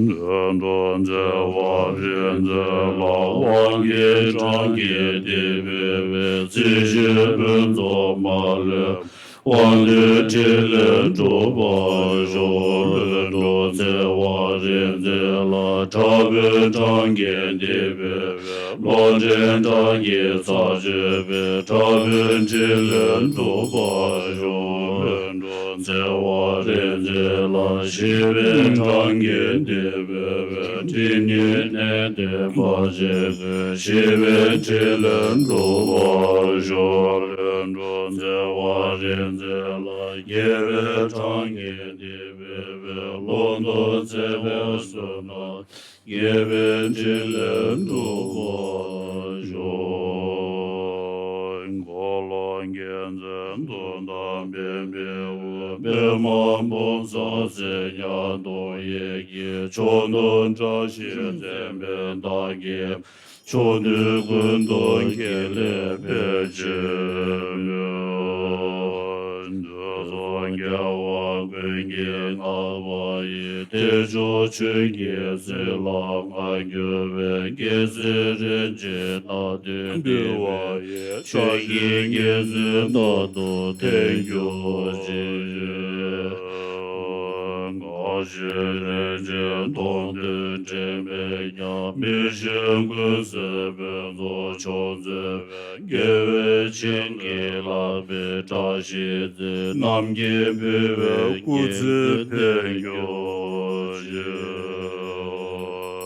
ལྷུན་གྲུབ་འཚེ་བ་རིག་འཛིན་ལ། དབང་གི་གྲངས་ཀྱིས་འདི་འབུལ་བའི། རྩིས་བཞིན་ཕུན་ཚོགས་མ་ལུས། དབང་འདུས་ཕྲིན་ལས་འགྲུབ་པར་ཤོག་ལྷུན་གྲུབ་འཚེ་བ་རིག་འཛིན་ལ། དྲག་པོའི་གྲངས་ཀྱིས་འདི་འབུལ་བའི། ལོག་འདྲེན་གྲངས་ཀྱིས་ཚར་གཅོད་པའི། དྲག་པོའི་ཕྲིན་ལས་འགྲུབ་པར་ཤོག་ལྷུན་གྲུབ་འཚེ་བ་རིག་འཛིན་ལ། ཞི་བའི་གྲངས་ཀྱིས་འདི་འབུལ་བའི། སྒྲིབ་གཉིས་གནས་འདི་ཕར་ཕྱིན་པའི། ཞི་བའི་ཕྲིན་ལས་འགྲུབ་པར་ཤོག་ལྷུན་གྲུབ་འཚེ་བ་རིག་འཛིན་ལ། ཉེ་བའི་གྲངས་ཀྱིས་འདི་འབུལ་བའི། ལོག་འདོད་འཚེ་བའི་བསོད་ནམས་ཉེ་བའི་ཕྲིན་ལས་འགྲུབ་པར་ཤོག་འཁོར་ལོ་བརྒྱ་བྱིན་དུང་དང་བེམ་པོའི་དབུས། པདྨ་འབུམ་ཚོགས་ཚད་ཉག་གདུང་ཡི་གེ། ཕྱོགས་དུས་བཀྲ་ཤིས་མཚན་དཔལ་དར་རྒྱས། ཕྱོགས་དུས་ཀུན་ཏུ་དགེ་ལེགས་འཕེལ་ཕྱིར་སྨོན། དུས་གསུམ་རྒྱལ་བ་ཀུན་གྱིས་བསྔགས་པ་ཡི། བདེ་མཆོག་ཆོས་ཀྱི་རྩིབས་ལ་མངའ་གྱུར་པའི། རྒྱལ་སྲས་རིན་ཆེན་སྣ་བདུན་འདུས་པ་ཡི། ཕྱག་གི་རྒྱལ་མཚན་རྣམས་དང་ལྡན་གྱུར་ཅིག་ངག་བཞིན་རིན་ཆེན་མདོངས་བདུན་འདྲེས་མའི་ཉམས། མི་ཤིགས་ཀུན་གསལ་ཕུན་ཚོགས་མཆོག་མཛོད་པའི། རྒྱལ་བའི་བྱིན་གྱིས་བརླབས་པའི་བཀྲ་ཤིས་རྩེར། རྣམ་མཁྱེན་ཕུལ་བའི་སྐུ་ཚེ་ཕན་གྱུར་ཅིག་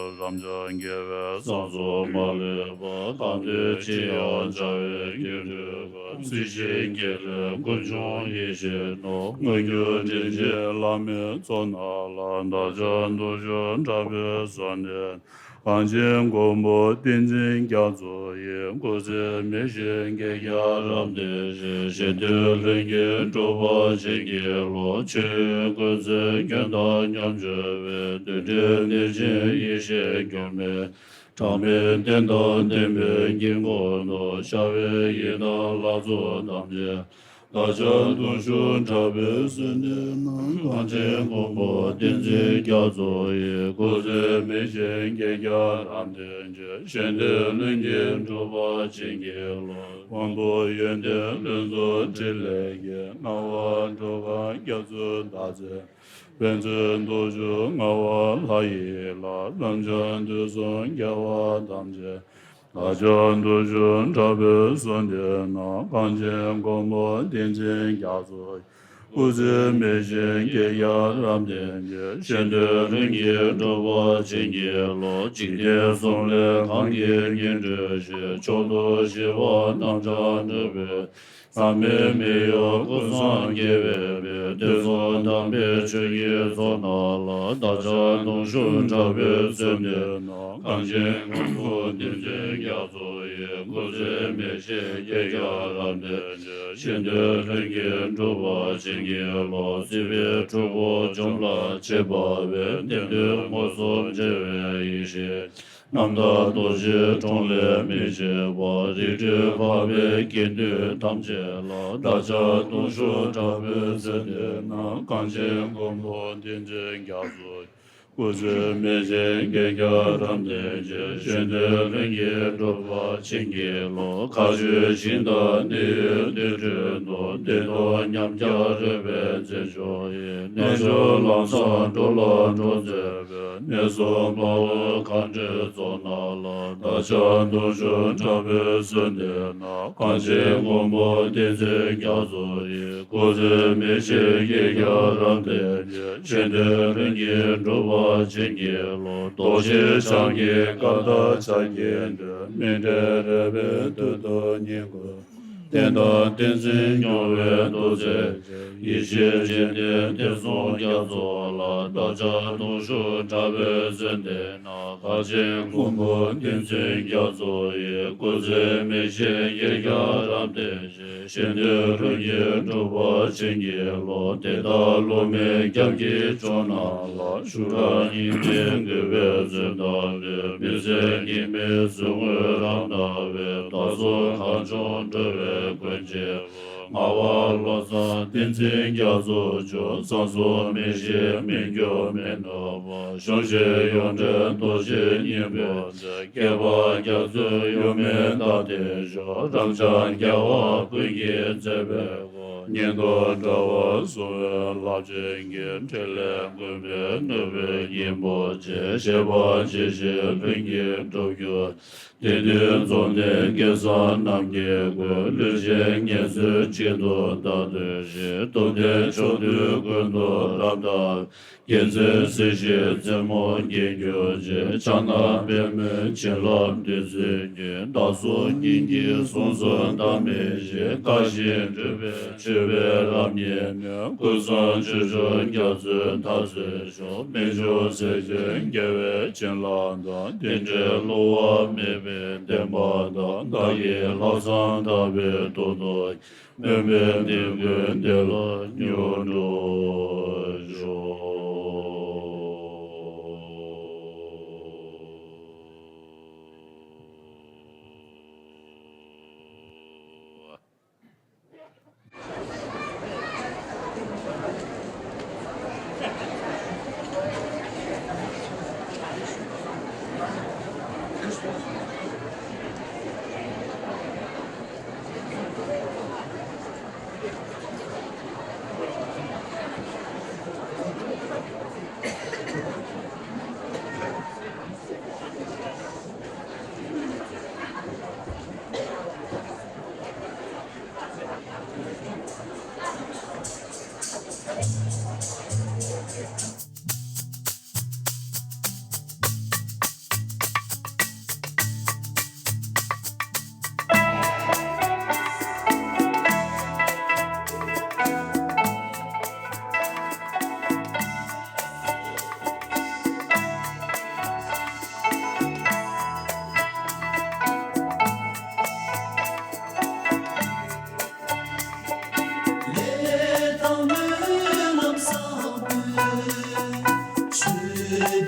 རབ་འབྱམས་རྒྱལ་བའི་གསང་གསུམ་མ་ལུས་པ། གང་འདུལ་ཅི་ཡང་བྱ་བའི་དགེ་འདུན་ཁ། རྩིས་བཞིན་དགེ་ལེགས་ཀུན་འབྱུང་ཡེ་ཤེས་སྣང་། མངོན་གྱུར་དྲིན་ཅན་བླ་མའི་ཚོགས་རྣམས་ལ། བདག་ཅག་འདུ་ཤོག་དྲག་པོའི་གསོལ་འདེབས། གངས་ཅན་མགོན་པོ་བསྟན་འཛིན་རྒྱ་མཚོ་ཡི། སྐུ་ཚེ་མི་ཤིགས་བསྐལ་བརྒྱར་རབ་བརྟན་ཅིང་། གཞན་དོན་ལྷུན་གྱིས་གྲུབ་པར་བྱིན་གྱིས་རློབས། ཆོས་དབྱིངས་ཀུན་བཙན་ཁྱོད་དང་མཉམ་སྦྱོར་བའི། བདུད་འདྲེ་གནོད་སྦྱིན་ཡེ་ཤེས་སྒྱུ་མའི། གྲངས་མེད་རྟེན་དང་བརྟེན་པའི་དཀྱིལ་འཁོར་དུ། ཤར་བའི་ཡི་དམ་ལྷ་ཚོགས་ཐམས་ཅད། བདག་ཅག་གདུང་ཤུགས་དྲག་པོས་གསོལ་འདེབས་ན། གངས་ཅན་མགོན་པོ་བསྟན་འཛིན་རྒྱ་མཚོ་ཡི། སྐུ་ཚེ་མི་ཤིགས་བསྐལ་བརྒྱར་རབ་བརྟན་ཅིང་། གཞན་དོན་ལྷུན་གྱིས་གྲུབ་པར་བྱིན་གྱིས་རློབས། དབང་པོ་ཡོན་ཏན་ལྷུན་རྫོགས་ཕྲིན་ལས་ཀྱི། སྣང་བ་འགྲོ་གང་རྒྱ་མཚོའི་ཟླ་མཛེས། ཕན་ཚུན་རྟོག་འཇུག་མངའ་བ་ལྷ་ཡི་ལྷ། ལམ་སྦྱངས་དུས་གསུམ་རྒྱལ་བ་ཐམས་ཅད། བདག་ཅག་གདུང་ཤུགས་དྲག་པོས་གསོལ་འདེབས་ན། གངས་ཅན་མགོན་པོ་བསྟན་འཛིན་རྒྱ་མཚོ་ཡི། སྐུ་ཚེ་མི་ཤིགས་བསྐལ་བརྒྱར་རབ་བརྟན་ཅིང་། གཞན་དོན་ལྷུན་གྱིས་གྲུབ་པར་བྱིན་གྱིས་རློབས། འཇིག་རྟེན་གསུམ་ལས་གང་གིས་སྙིང་བྲོད་ཅིང་། མཆོག་ཏུ་གཤེགས་པ་རྣམ་གྲངས་སྒྲོལ་བའི། ཟག་མེད་མི་གཡོ་ཀུན་བཟང་རྒྱལ་བའི་དཔལ། དུས་གསུམ་དམ་པའི་ཆོས་ཀྱི་ཚོགས་རྣམས་ལ། བདག་ཅག་གདུང་ཤུགས་དྲག་པོས་གསོལ་འདེབས་ན། གངས་ཅན་མགོན་པོ་བསྟན་འཛིན་རྒྱ་མཚོ་ཡི། སྐུ་ཚེ་མི་ཤིགས་བསྐལ་བརྒྱར་རབ་བརྟན་ཅིང་། གཞན་དོན་ལྷུན་གྱིས་གྲུབ་པར་བྱིན་གྱིས་རློབས། སྲིད་པའི་འཁྲུལ་འཁོར་འཇོམས་ལ་བྱེད་པ་བའི། བདེན་དོན་མངོན་སུམ་མཇལ་བའི་ཡེ་ཤེས། རྣམ་དག་རྡོ་རྗེའི་དྲུང་ལས་མི་ཕྱེད་པ། རིགས་རུས་འཕགས་པའི་དགེ་འདུན་ཐམས་ཅད་ལ། བདག་ཅག་གདུང་ཤུགས་དྲག་པོས་གསོལ་འདེབས་ན། གངས་ཅན་མགོན་པོ་བསྟན་འཛིན་རྒྱ་མཚོ། སྐུ་ཚེ་མི་ཤིགས་བསྐལ་བརྒྱར་རབ་བརྟན་ཅིང་། གཞན་དོན་ལྷུན་གྱིས་གྲུབ་པར་བྱིན་གྱིས་རློབས། མཁའ་སྤྱོད་ཞིང་དང་གནས་ཡུལ་དུར་ཁྲོད་དུ། བདེ་སྟོང་ཉམས་ཀྱང་རོལ་པའི་རྩེ་མཆོག་ཡིན། རྣལ་འབྱོར་ལམ་བཟང་འགྲོ་ལ་འགྲོ་མཛད་པའི། གནས་གསུམ་དཔའ་བོའི་མཁའ་འགྲོའི་ཚོགས་རྣམས་ལ། བདག་ཅག་གདུང་ཤུགས་དྲག་པོས་གསོལ་འདེབས་ན། གངས་ཅན་མགོན་པོ་བསྟན་འཛིན་རྒྱ་མཚོ་ཡི། སྐུ་ཚེ་མི་ཤིགས་བསྐལ་བརྒྱར་རབ་བརྟན་ཅིང་། གཞན་དོན་ལྷུན་གྱིས་གྲུབ་པར་བྱིན་གྱིས་རློབས། རྡོ་རྗེ་འཆང་གི་བཀའ་དང་ཕྱག་རྒྱའི་མགྲོན། སྨིན་གྲོལ་རོལ་པའི་མདུན་དུ་བསྙེན་བཀུར། རྟེན་དང་བསྟན་འཛིན་མྱུར་བའི་ཐུགས་བརྩེ་ཅན། ཡེ་ཤེས་སྤྱན་ལྡན་བསྟན་སྲུང་རྒྱ་མཚོ་ལ། བདག་ཅག་གདུང་ཤུགས་དྲག་པོས་གསོལ་འདེབས་ན། གངས་ཅན་མགོན་པོ་བསྟན་འཛིན་རྒྱ་མཚོ་ཡི། སྐུ་ཚེ་མི་ཤིགས་བསྐལ་བརྒྱར་རབ་བརྟན་ཅིང་། གཞན་དོན་ལྷུན་གྱིས་གྲུབ་པར་བྱིན་གྱིས་རློབས། དེ་ལྟར་སློབ་མའི་སྐྱབས་ཀྱི་མཆོག་རྣམས་ལ། ཞུ་རག་སྙིང་ནས་གུས་པས་བརྩོན་དང་ལྡན། མི་ཟད་སྙིགས་མའི་ཟིལ་གནོན་རབ་ན་བའི། བདག་སོགས་གངས་ལྗོངས་འགྲོ་བའི་མགོན་ཆེན་པོ། ངག་དབང་བློ་བཟང་བསྟན་འཛིན་རྒྱ་མཚོ་མཆོག། བསམ་གཟུགས་མི་ཤིགས་མི་འགྱུར་མི་ནུབ་པ། གཞུང་ཆེན་ཡོངས་འདྲེན་རྡོ་རྗེ་སྙིང་པོའི་མཛོད། བསྐལ་པ་རྒྱ་མཚོའི་ཡུལ་མི་དག་ལྡན་ཤོག། རབ་འབྱམས་རྒྱལ་བ་ཀུན་གྱི་མཛད་པའི་སྐུ། སྙན་དུ་བཀྲ་བ་གསུང་བའི་རླབས་ཆེན་གྱི། འཕྲིན་ལས་མགོན་པོའི་ནུས་པའི་སྙིང་པོ་ཆེ། བཞད་པ་ཇི་བཞིན་ལྷུན་གྱིས་གྲུབ་གྱུར། དེང་འདིར་འཛོམས་ནས་སྐལ་བཟང་རྣམས་ཀྱི་མགོན། ལུས་ཅན་ངལ་གསོའི་དཀྱིལ་དུ་བདག་སྡོད་ཅིང་། ཐུབ་བསྟན་ཕྱོགས་དུས་ཀུན་ཏུ་རབ་བརྟན། རྒྱལ་མཚན་གཟི་བརྗིད་རྩེ་མོར་བརྒྱན་གྱུར་ཅིག། ཕྱག་ན་པདྨོས་བྱིན་རླབས་བདུད་རྩིའི་རྒྱུན། བདག་སོགས་སྙིང་གི་གཟུངས་སུ་བདག་མེད་ཅིང་། དགའ་བཞིན་སྤྲུལ་པའི་མཆོད་པའི་རབ་བརྙེས་ནས། ཀུན་བཟང་སྤྱོད་མཆོག་རྒྱ་མཚོའི་མཐར་སྩོལ་ཤོག། སྨན་ལྗོངས་སྲས་ཆེན་རྒྱལ་བའི་བྱིན་རླབས་དང་། རྟེན་འབྲེལ་བསླུ་བ་མེད་པའི་བདེན་པ་དང་། བདག་གི་ལྷག་བསམ་དག་པའི་ཐུགས་རྟོག་སྨོན་པའི་གཏེར་ཀུན་བདེ་ལ་མྱུར་འགྲུབ་ཤོག། ཕྱི་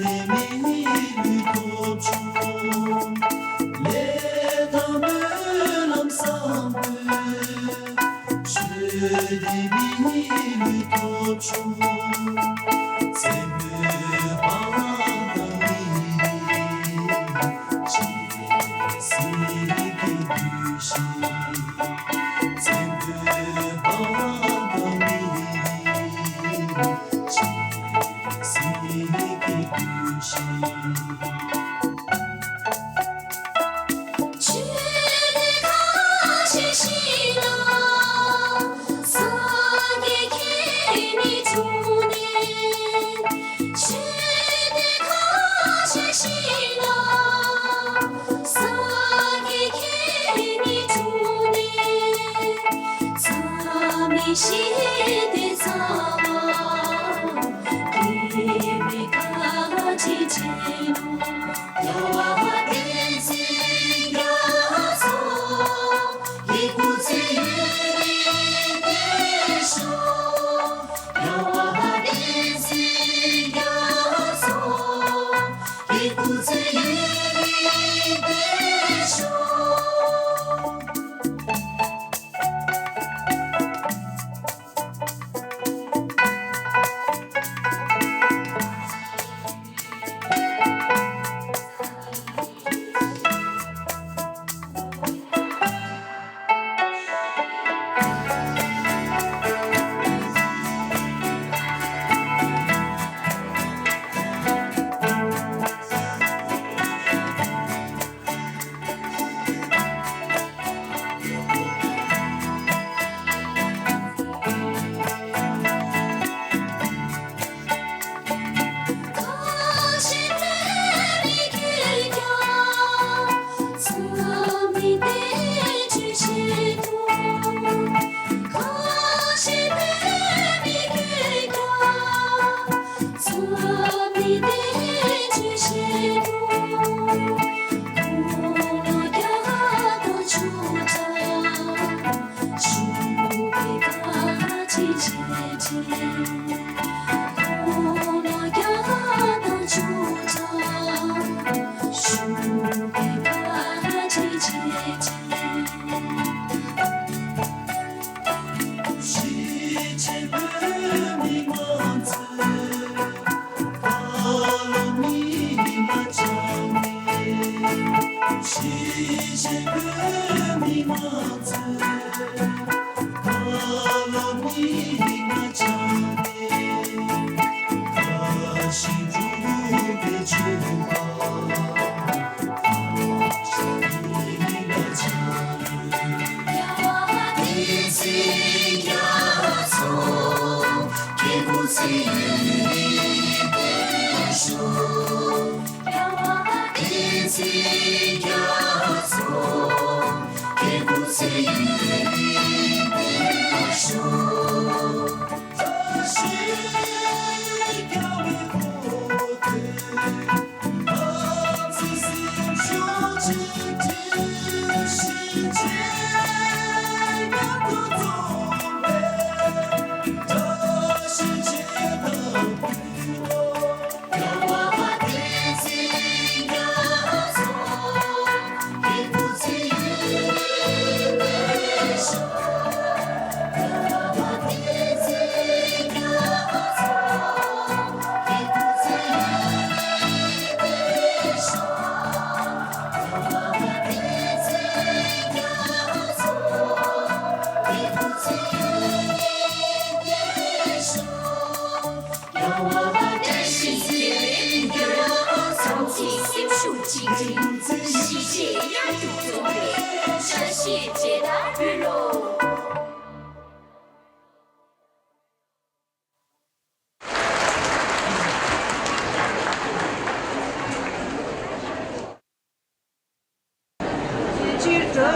ཕྱིར་འགྲོ་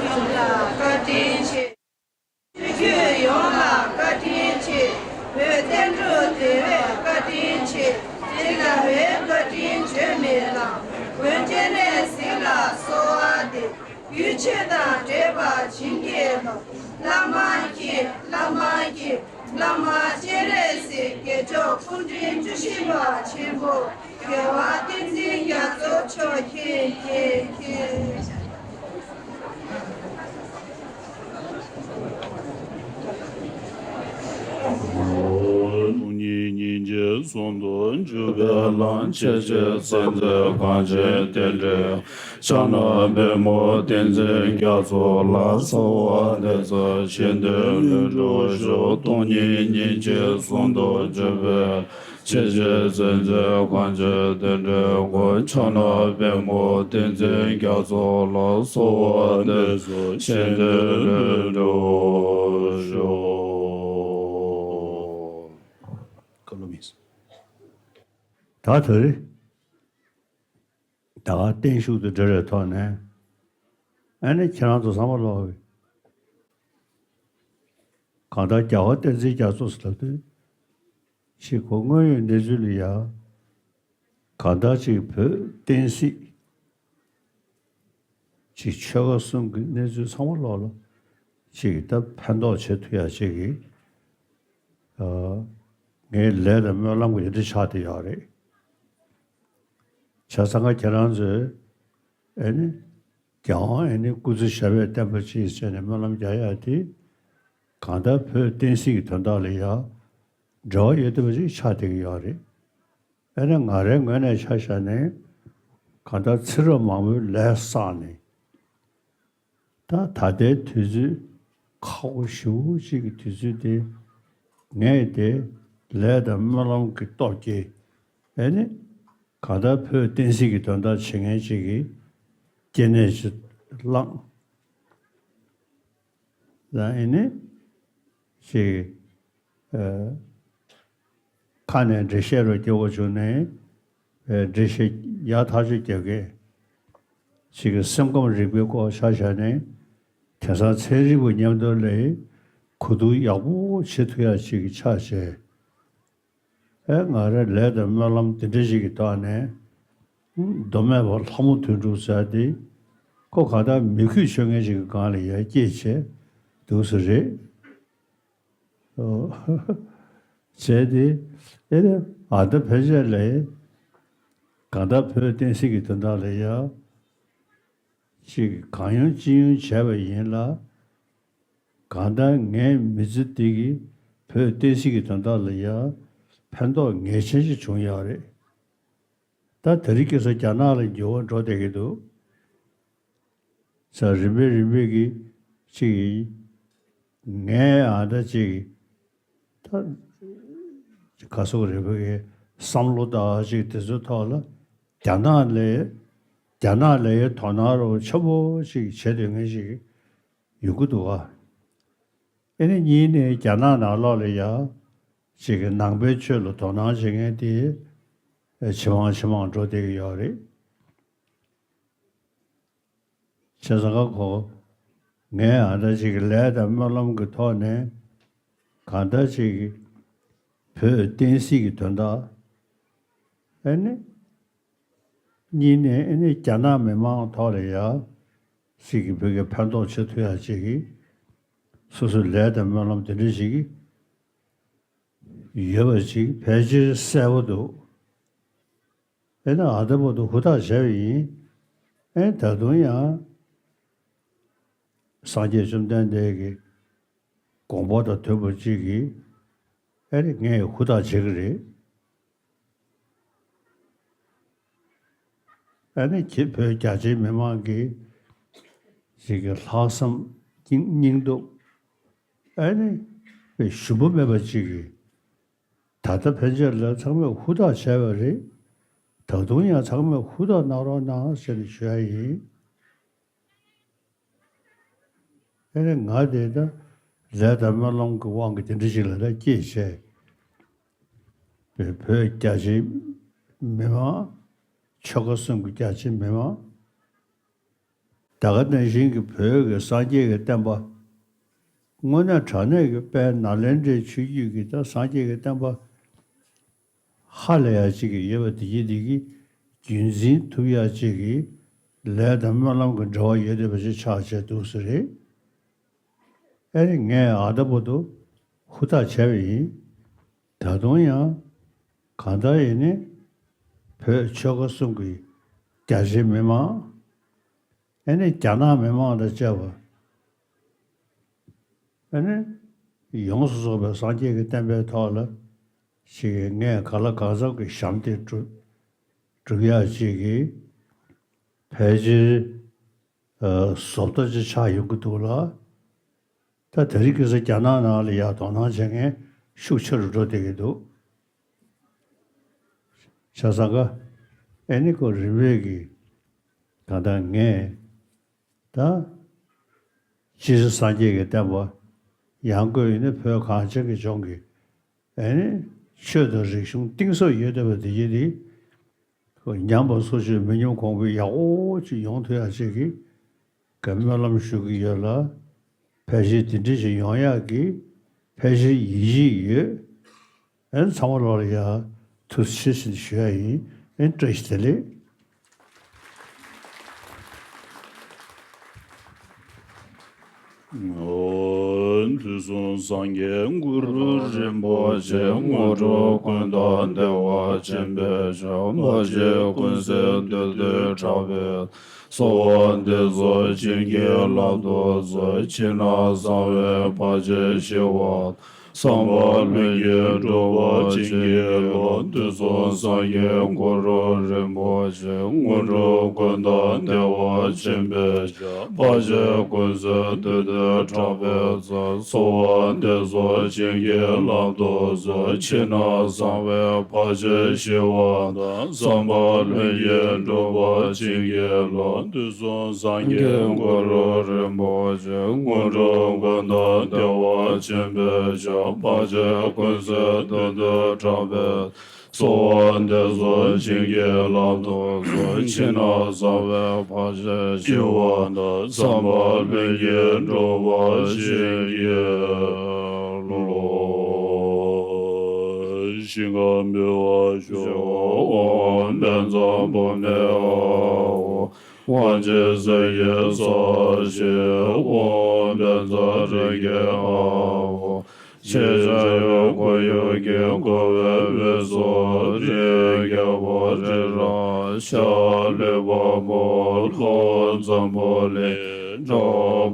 བཞིན་ལ་བཀའ་དྲིན་ཆེ། ཆོས་བརྒྱུད་ཡོངས་ལ་བཀའ་དྲིན་ཆེ། བོད་བསྟན་འགྲོ་བདེ་བའི་བཀའ་དྲིན་ཆེ། སྤྱིར་ན་བོད་བཀའ་དྲིན་བརྗོད་མི་ལང་། མགོན་སྤྱན་རས་གཟིགས་ལ་གསོལ་བ་འདེབས། རྒྱུད་ཆོས་དང་འབྲེལ་བ་བྱིན་གྱིས་རློབས། དབུ་འཛིན་བཅུ་བཞི་པ་ཆེན་པོ་རྒྱལ་བ་བསྟན་འཛིན་རྒྱ་མཚོ་མཆོག་མཁྱེན་མཁྱེན་མཁྱེན། སྟོང་ཉིད་སྙིང་རྗེ་ཟུང་དུ་འཇུག་པའི་ལམ། ཆེས་ཆེར་གསལ་མཛད་གངས་ཅན་བསྟན་འགྲོའི་ཕྱག་ན་པདྨོ་བསྟན་འཛིན་རྒྱ་མཚོ་ལ། གསོལ་བ་འདེབས་སོ་ཆོས་འདི་ལྷུན་གྲུབ་ཤོག་སྟོང་ཉིད་སྙིང་རྗེ་ཟུང་དུ་འཇུག་པའི། ཆེས་ཆེར་གསལ་མཛད་གངས་ཅན་བསྟན་འགྲོའི་མགོན། ཕྱག་ན་པདྨོ་བསྟན་འཛིན་རྒྱ་མཚོ་ལ། གསོལ་བ་འདེབས་སོ་ཆོས་འདི་ལྷུན་གྲུབ་ཤོག་ད་དེ་རེད། ད་ག་བརྟན་བཞུགས་དང་འབྲེལ་བའི་ཐོག་ནས། ཨ་ནི་ཁྱེད་རང་ཚོ་བསམ་བློ་གི། གང་ལྟར་རྒྱལ་བ་བསྟན་འཛིན་རྒྱ་མཚོ་ཟེར་ལབ་དུས། ཅིག་ཁོ་དངོས་ཡོད་གནས་ཚུལ་ལ་ཡ། གང་ལྟར་ཅིག་བོད་བསྟན་སྲིད། ཅིག་ཆོལ་ཁ་གསུམ་གྱི་གནས་ཚུལ་ཚང་མ་ལོག་ལ། ཅིག་ད་ཕན་ཐོགས་བྱེད་ཐུབ་ཡ་ཅིག་གི། ཨ། ངའི་ལས་དང་སྨོན་ལམ་གྱི་འདི་འདྲ་ཆགས་བསྡད་ཡོད་རེད། བྱས་ཙང་ཁ་ཁྱེད་རང་ཚོས་ཨེ་ནི་རྒྱལ་དབང་ཨེ་ནི་སྐུ་ཚེ་ཞབས་པད་བརྟན་པ་ཅིག་བྱས་ནས་སྨོན་ལམ་རྒྱག་ཡ་དེ། གང་ལྟར་བོད་བསྟན་སྲིད་ཀྱི་དོན་དག་ལ་ཡ་འབྲེལ་བ་ཡོད་བསྡད་པ་ཅིག་ཆགས་བསྡད་ཀྱི་ཡོད་རེད། ཨེ་ནི་ང་རའི་ངོས་ནས་ཆ་བཞག་ནས་གང་ལྟར་ཚེ་རབས་མང་པོའི་ལས་བསགས་ནས། ད་ད་ལྟའི་དུས་ཚོད་ཁག་པོ་ཞེ་པོ་ཅིག་གི་དུས་ཚོད་དེ། ངས་དེ་ལས་དང་སྨོན་ལམ་གྱི་སྟོབས་ཀྱིས་ཨེ་ནི་གང་ལྟར་བོད་བསྟན་སྲིད་ཀྱི་དོན་དག་བྱེད་མཁན་ཅིག་གི་སྐྱེ་གནས་ཅིག་བླངས། ད་ཨེ་ནི་ཅིག་ཨ། ཁ་ནས་འགྲེལ་བཤད་རོ་རྒྱག་དགོས་བྱུང་ནས། ཨེ། འགྲེལ་བཤད་ཡག་ཐག་ཆོད་རྒྱག་གི། ཅིག་གི་སེམས་ཁམས་རིག་པའི་སྐོར་ཆ་བཞག་ནས། དེང་སང་ཚན་རིག་པ་མཉམ་དུ་ལས་གོ་བསྡུར་ཡག་པོ་བྱེད་ཐུབ་ཡ་ཅིག་གི་ཆ་བྱས། ཨེ། ང་རའི་ལས་དང་སྨོན་ལམ་དེ་འདྲ་ཞིག་གི་ཐོག་ནས། མདོ་སྨད་པ་ལྷ་མོ་དོན་གྲུབ་ཟེར་དེ། ཁོ་གང་ལྟར་མི་རྒྱུད་ཆོས་ངན་ཞིག་གི་སྒང་ལ་ཡར་སྐྱེས་བྱས་འདུག་ས་རེད། བྱས་ཏེ། ཨེ་ནི་ཨ་ད་ཕལ་ཆེར་ལས། གང་ལྟར་བོད་བསྟན་སྲིད་ཀྱི་དོན་དག་ལ་ཡ། ཅིག་གང་ཡོང་ཅི་ཡོང་བྱས་པ་ཡིན་ལ། གང་ལྟར་ངའི་མི་ཚེ་འདི་གིས་བོད་བསྟན་སྲིད་ཀྱི་དོན་དག་ལ་ཡ། ཕན་ཐོགས་ངེས་ཅན་ཞིག་བྱུང་ཡོད་རེད། ད་དེ་རིང་ཁ་སང་རྒྱ་ནག་ལ་འགྱུར་བ་འགྲོ་བསྡད་ཀྱི་འདུག་ས་རིམ་པས་རིམ་པས་ཀྱིས་ཅིག་ངའི་ཨ་ད་ཅིག་ད་ག་སོགས་རིམ་པས་ཀྱི་བསམ་བློ་དང་ཅིག་དེ་ཚོའི་ཐོག་ལ་རྒྱ་ནག་ལས་རྒྱ་ནག་ལས་དོ་སྣང་རོ་ཆེན་པོ་ཅིག་བྱེད་སྡོད་མཁན་ཞིག་ཡོང་གི་འདུག་ག་ཨེ་ནི་གཉིས་ནས་རྒྱ་ནག་ནང་ལོགས་ལ་ཡ་ཅིག་གི་ནང་པའི་ཆོས་ལ་དོ་སྣང་བྱེད་མཁན་དེ་ཇེ་མང་ཇེ་མང་འགྲོ་བསྡད་ཀྱི་ཡོད་རེད། བྱས་ཙང་ཁོ་ངས་ཨ་ད་ཅིག་གི་ལས་དང་སྨོན་ལམ་གྱི་ཐོག་ནས་གང་ལྟར་ཅིག་གི་བོད་བསྟན་སྲིད་ཀྱི་དོན་དག་ཨེ་ནི། གཉིས་ནས་ཨེ་ནི་རྒྱ་ནག་མི་མང་ཐོག་ལ་ཡ་ཅིག་གི་བོད་ཀྱི་ཕན་ཐོགས་བྱེད་ཐུབ་ཡ་ཅིག་གི་སོ་སོའི་ལས་དང་སྨོན་ལམ་དེ་འདྲ་ཞིག་གི་ཡོད་པ་ཅིག་ཕལ་ཆེར་གསལ་པོ་འདུག་ཨེ་ན་ཨ་ད་བར་དུ་ཧུར་ཐག་བྱས་པ་ཡིན། ཨེ་ད་དུང་ཡང་སངས་རྒྱས་བཅོམ་ལྡན་འདས་ཀྱི་དགོངས་པ་དང་མཐུན་པ་ཅིག་གིས་ཨེ་ནི་ངས་ཧུར་ཐག་བྱེད་ཀྱི་རེད། ཨ་ནི་ཁྱེད་བོད་རྒྱ་ཆེའི་མི་མང་གི་ཅིག་གི་ལྷག་བསམ་སྙིང་སྙིང་སྟོབས་ཨ་ནི་ཞུམ་པ་མེད་པ་ཅིག་གིས་ད་ལྟ་ཕན་ཆད་ལ་ཚང་མས་ཧུར་ཐག་བྱས་པ་རེད། ད་དུང་ཡང་ཚང་མས་ཧུར་ཐག་གནང་རོགས་གནང་ཟེར་ནས་ཞུ་ཡ་ཡིན། ཨེ་ནི་ང་དེ་ད་ལས་དང་སྨོན་ལམ་གྱི་དབང་གིས་དེ་འདྲ་ཞིག་ལ་ད་སྐྱེས་བྱས། བོད་རྒྱ་ཆེའི་མི་མང་། ཆོལ་ཁ་གསུམ་གྱི་རྒྱ་ཆེའི་མི་མང་། ད་ག་ནང་བཞིན་གྱི་བོད་ཀྱི་སངས་རྒྱས་ཀྱི་བསྟན་པ། དངོས་གནས་དྲང་གནས་ཀྱི་དཔལ་ནཱ་ལེནྡྲའི་ཆོས་བརྒྱུད་ཀྱི་ད་སངས་རྒྱས་ཀྱི་བསྟན་པ། ཧ་ལས་ཡ་ཅིག་གི་ཡོད་པ་དེ་གྱིས་དེ་གིས་རྒྱུན་འཛིན་ཐུབ་ཡ་ཅིག་གི་ལས་དང་སྨོན་ལམ་གྱི་འབྲེལ་བ་ཡོད་བསྡད་པ་ཞིག་ཆགས་བྱས་འདུག་ས་རེད། ཨེ་ནི་ངས་ཨ་ད་བར་དུ་ཧུར་ཐག་བྱས་པ་ཡིན། ད་དུང་ཡང་ གང་ལྟར་ཡིན་ནི་བོད་ཆོལ་ཁ་གསུམ་གྱི་རྒྱ་ཆེའི་མི་མང་། ཨེ་ནི་རྒྱ་ནག་མི་མང་དང་བཅས་པ། ཨེ་ནི་ཡོངས་སུ་རྫོགས་པའི་སངས་རྒྱས་ཀྱི་བསྟན་པའི་ཐོག་ལ་ཞིག་གིས་ངས་གང་ལ་གང་འཚམ་གྱི་ཞབས་འདེགས་སྒྲུབ་སྒྲུབ་ཡག་ཅིག་གིས་ཕལ་ཆེར་ཨ་བཟོ་ལྟ་ཅིག་ཆགས་ཡོང་གི་འདུག་ལ། ད་དེ་རིང་ཁ་སང་རྒྱ་ནག་ནང་ལ་ཡང་དོ་སྣང་བྱེད་མཁན་ཤུགས་ཆེ་རུ་འགྲོ་བསྡད་ཀྱི་འདུག། བྱས་ཙང་ཀ་ཨེ་ནི་ཁོ་རིམ་པས་ཀྱིས་ད་ལྟ་ངས་ད་སྤྱིར་སངས་རྒྱས་ཀྱི་བསྟན་པ་ཡང་སྒོས་ཡིན་ན་བོད་གངས་ཅན་གྱི་ལྗོངས་ཀྱི་ཨེ་ནི་ཆོས་དང་རིག་གཞུང་གཏིང་ཟབ་ཡོད་བསྡད་པ་དེ་ཡིན་ཏེ། ཉམས་པ་སོར་ཆུད་མི་ཉམས་གོང་འཕེལ་ཡག་པོ་ཅིག་ཡོང་ཐུབ་ཡག་ཅིག་གི་གི་སྨོན་ལམ་ཞུ་གི་ཡོད་ལ། ཕལ་ཆེར་དེ་འདྲ་ཞིག་ཡོང་ཡག་གི་ཕལ་ཆེར་ཡིད་ཆེས་ཡོད། ཨེ་ཚང་མ་ལོག་ལ་ཡ་ཐུགས་རྗེ་ཆེ་ཞུ་ཡ་ཡིན། ཨེ་བཀྲ་ཤིས་བདེ་ལེགས། དུས་གསུམ་སངས་རྒྱས་གུ་རུ་རིན་པོ་ཆེ། དངོས་གྲུབ་ཀུན་བདག་བདེ་བ་ཆེན་པོའི་ཞབས། འཕགས་པའི་ཀུན་གསལ་བདུད་འདུལ་དྲག་པོའི། གསོལ་བ་འདེབས་སོ་བྱིན་གྱིས་བརླབ་ཏུ་གསོལ། ཕྱི་ནང་གསང་བའི་བར་ཆད་ཞི་བ། བསམ་པ་ལྷུན་གྱིས་འགྲུབ་པར་བྱིན་གྱིས་རློབས། དུས་གསུམ་སངས་རྒྱས་གུ་རུ་རིན་པོ་ཆེ། དངོས་གྲུབ་ཀུན་བདག་བདེ་བ་ཆེན་པོའི་ཞབས། འཕགས་པའི་ཀུན་གསལ་བདུད་འདུལ་དྲག་པོའི་ཚོགས། གསོལ་བ་འདེབས་སོ་བྱིན་གྱིས་བརླབ་ཏུ་གསོལ། ཕྱི་ནང་གསང་བའི་བར་ཆད་ཞི་བ་དང་། བསམ་པ་ལྷུན་གྱིས་འགྲུབ་པར་བྱིན་གྱིས་རློབས། དུས་གསུམ་སངས་རྒྱས་གུ་རུ་རིན་པོ་ཆེ། དངོས་གྲུབ་ཀུན་བདག་བདེ་བ་ཆེན་པོའི་ཞབས། འཕགས་པའི་ཀུན་གསལ་བདུད་འདུལ་དྲག་པོའི། གསོལ་བ་འདེབས་སོ་བྱིན་གྱིས་བརླབ་ཏུ་གསོལ། ཕྱི་ནང་གསང་བའི་བར་ཆད་ཞི་བ་དང་། བསམ་པ་ལྷུན་གྱིས་འགྲུབ་པར་བྱིན་གྱིས་རློབས། ཞིང་ཁམས་འབུལ་བ་ཞུ། ཨོཾ་དཔལ་འཛམ་བུ་གླིང་ཨཱཿཧཱུྃ། དབང་ཆེན་སྲས་ཀྱི་ས་གཞི། ཨོཾ་དཔལ་རྩ་རིང་གི་ཨཱཿཧཱུྃ། ཆེ་ཆུང་ཡོད་དགུ་ཡོད་ཀྱི་འཁོར་བའི་དབུས་སུ། རིགས་རྒྱལ་པོ་རི་རབ་ཤ་ལུས་འཕགས་མ། ལྷོ་འཛམ་བུ་གླིང་འགྲོ་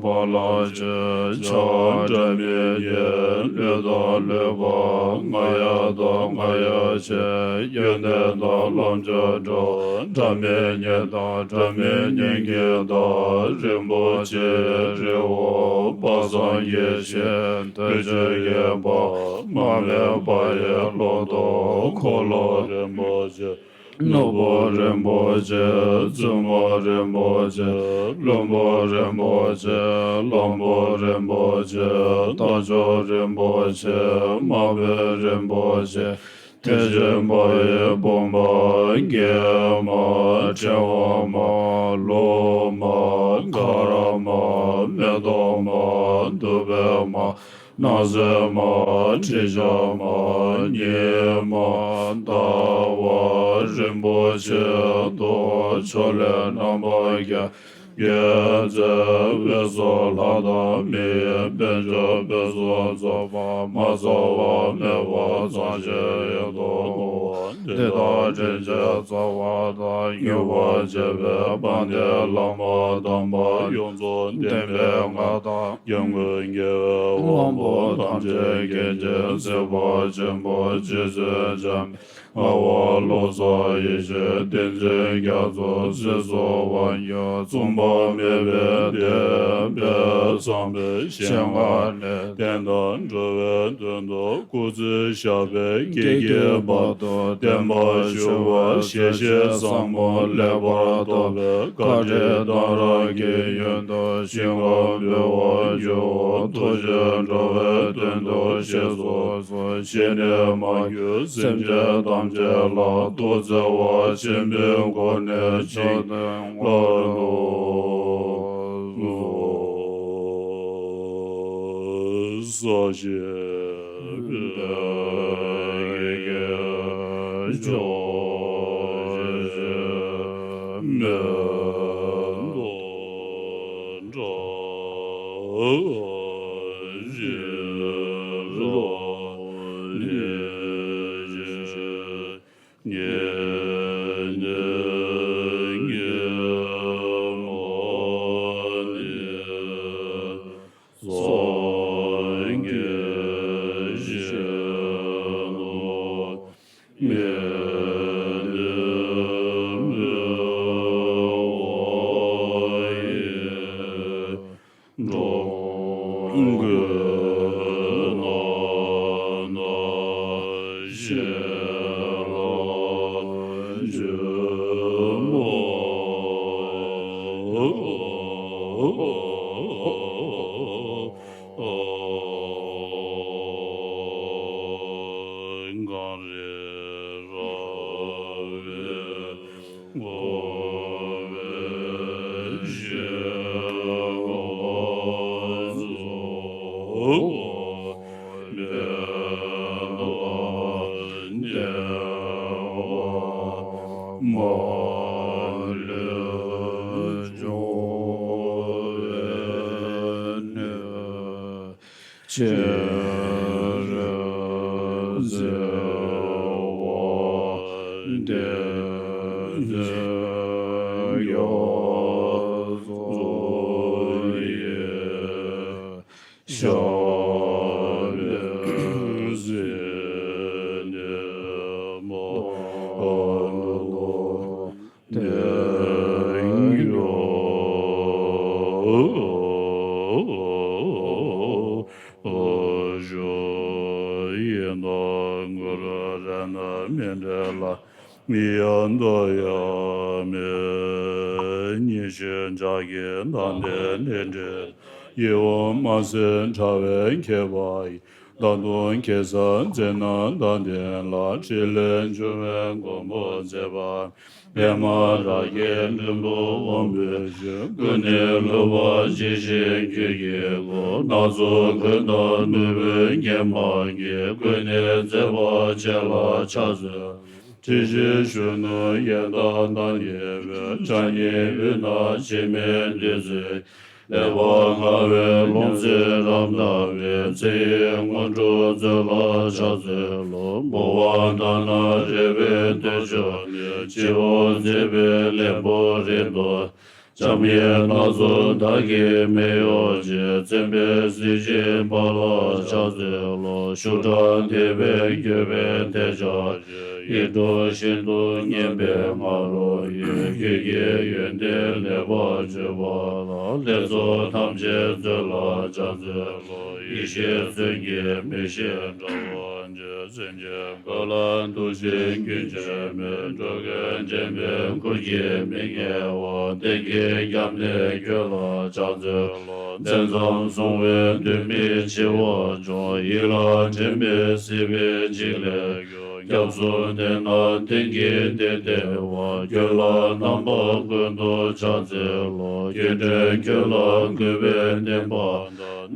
བ་ལ་སྤྱོད་ཕྱག་འདྲ་མི་གཉིས། ལུས་དང་ལུས་འཕགས་རྔ་ཡབ་དང་རྔ་ཡབ་ཆེན། ཡོན་ཏན་དང་ལམ་མཆོག་འགྲོ་འདྲ་མི་གཉིས་དང་། འདྲ་མི་གཉིས་ཀྱི་བདག་རིན་པོ་ཆེའི་རི་བོ། དཔལ་བཟང་གི་ཞིང་བདུད་ཆེན་གྱི་དཔལ། མ་སྨད་པ་ཡི་ལོ་ཏོག་འཁོར་ལོ་རིན་པོ་ཆེ། ནོར་བུ་རིན་པོ་ཆེ། བཙུན་མོ་རིན་པོ་ཆེ། བློན་པོ་རིན་པོ་ཆེ། བློན་པོ་རིན་པོ་ཆེ། རྟ་མཆོག་རིན་པོ་ཆེ། དམག་དཔོན་རིན་པོ་ཆེ། དེ་བཞིན་པ་ཡི་བུམ་པ་བརྒྱད་མ། ཕྲེང་བ་མ། ལུགས་མ། དཀར་མ། མེ་ཏོག་མ། བདུག་སྤོས་མ། སྣང་གསལ་མ། དྲི་ཆབ་མ། ཉི་མ། ཟླ་བ་རིན་པོ་ཆེ་དང་། ཕྱོགས་ལས་རྣམ་པ་བརྒྱད་བརྒྱད་མཛད། འོད་སྲུང་ལྷ་དང་མི་ཡི་དཔལ་འབྱོར་དཔལ་གསུམ་རྫོགས་པ། མ་རྩ་བ་མེད་པ་ཚངས་ཞིང་ཡུན་དུ་གནས་པ། འདི་དག་དྲིན་ཅན་རྩ་བ་དང་། མྱུར་བར་བྱེད་པའི་དཔལ་ལྡན་བླ་མ་དམ་པ། ཡོངས་རྫོགས་བདེན་པའི་མངའ་བདག་སྐྱབས་མགོན་རྒྱལ་བའི་དབང་པོ། ཐམས་ཅད་མཁྱེན་ཅིང་གཟིགས་པ་ཆེན་པོ་རྗེ་བཙུན་འཇམ་དཔལ་དབང་བློ་བཟང་ཡེ་ཤེས་བསྟན་འཛིན་རྒྱ་མཚོ། སྲིད་གསུམ་དབང་ཕྱུག་མཚུངས་པ་མེད་པའི་བསྟན་པའི་བཟང་པོའི་ཞལ་སྔ་ནས། བསྟན་དང་འགྲོ་བའི་དོན་དུ་སྐུ་ཚེ་ཞབས་པད་བསྐལ་བརྒྱའི་བར་དུ་བརྟན་པར་བཞུགས་པར། ཞལ་བཞེས་བཟང་པོ་ལེགས་པར་ཐོབ་པའི་བཀའ་དྲིན་གཏང་རག་གི་ཡོན་དུ་ཞིང་ཁམས་འབུལ་བར་འགྱུར། ཐུགས་རྗེས་འགྲོ་བའི་དོན་དུ་གཤེགས་སུ་གསོལ། ཞི་གནས་མ་གྱུར་སེམས་ཅན་ཐམས་ཅད་ལ། ཐུགས་བརྩེ་བ་ཆེན་པོའི་སྒོ་ནས་བྱིན་གྱིས་བརླབ་ཏུ་གསོལ། ས་གཞི་པད་ཀྱི་ཕྱོགས་བཞི་མེ་ཏོག་བཀྲ་ཤིས་རོ་ལི་ཞིག་ཉེ་གནས་ངན་མ་ནི། སངས་རྒྱས་གཞན་དང་མི་ལྡན་མོས་པ་ཡི། འགྲོ་ཀུན་ན་ན་ཞེ་ལ་འཇོམས་པ། གངས་རི་ར་བས་བསྐོར་བའི་ཞིང་ཁམས་སུ། མི་ལ་བདེ་བ་མ་ལུས་འབྱུང་བའི་གནས། སྤྱན་རས་གཟིགས་དབང་ལྡན་ཞིང་ཁམས་སུ་ཡེ་ཤེས་པའི་ཟེར་ནས་མ་ནོར། དེ་ཡོད་ཞུ། ཡིན་ན་ངུར་རེ་ན་མི་འབྲལ་ལ། ཡང་དང་ཡང་མིན་ཉི་ཤུ་འཇའ་གི་མདངས་ལྡན་ལས་འབྲས། ཡིད་འོང་མ་ཟད་དྲ་བའི་ཁྱད་པར་ཡིས། ད་དུང་ཁེ་སང་མཛེས་སྣང་དང་ལྡན་ལ། ཕྲིན་ལས་འབྱུང་བའི་མགོན་པོ་མཛད་པ། པདྨ་རཱ་གའི་ལྷུན་པོ་དབང་པོའི་ཆོས། ཀུན་ནས་བསླུ་བ་ཇི་བཞིན་ཁྱོད་ཀྱི་སྐུ། སྣ་ཚོགས་གོས་དང་ནོར་བུས་ཉི་མ་བསྐྱེད། ཀུན་ནས་མཛེས་པ་ཅན་ལ་ཕྱག་འཚལ། ཁྲི་བཞི་གཞོན་ནུ་ཡང་དག་སྣང་བརྙེས་པའི། ཕྱག་གཉིས་དབུས་ན་འཆི་མེད་བདུད་རྩི། ལེགས་པར་མངའ་བའི་ལོངས་སྤྱོད་རབ་བསྔགས་པའི། ཚེ་ཡི་དངོས་གྲུབ་སྩོལ་ལ་ཕྱག་འཚལ་ལོ། འབུལ་བ་དང་ན་རེ་བའི་བདུད་མཆོག་ནི། སྤྱི་བོར་མཛེས་པའི་ལེའུ་རེ་དོ། འཇམ་དབྱངས་སྣ་ཚོགས་དག་གི་མེ་ཡོ་བྱད། མཚན་དཔེ་གཟི་བརྗིད་འབར་ལ་ཕྱག་འཚལ་ལོ། ཤུགས་དྲག་དད་པས་བསྐྱོད་པའི་དད་ཅན། ཡིད་འཕྲོག་ཤིན་ཏུ་མཉེས་པའི་ང་རོ་ཡིས། ཁྱོད་ཀྱི་ཡོན་ཏན་ལེགས་པར་བརྗོད་པ་དང་། ལེགས་ཚོགས་ཐམས་ཅད་སྩོལ་ལ་ཕྱག་འཚལ་ལོ། ཡེ་ཤེས་མཚོན་གྱི་མིག་བཞིན་འདྲ་བ་ཅན། སེམས་ཅན་ཀུན་ལ་གདུང་ཞིང་སྐྱོན་ཆེན་མེད། འགྲོ་ཀུན་འདྲེན་པའི་མགུལ་གྱི་མིག་ཉེ་བ། གཏན་གྱི་རྒྱབ་ནས་ཁྱོད་ལ་ཕྱག་འཚལ་ལོ། མཚན་ཙམ་བཟུང་བས་དུས་མིན་འཆི་བ་འབྱུང་། ཡིད་ལ་དྲན་པས་སྲིད་པའི་འཇིགས་ལས་སྐྱོབ། སྐྱབས་སུ་འདུས་ན་གཏན་གྱི་བདེ་སྟེར་བ། ཁྱོད་ལ་རྣམ་པ་ཀུན་ཏུ་ཕྱག་འཚལ་ལོ། ཁྱོད་དྲིན་ཁྱོད་ལ་གུས་པས་བསྟེན་པ་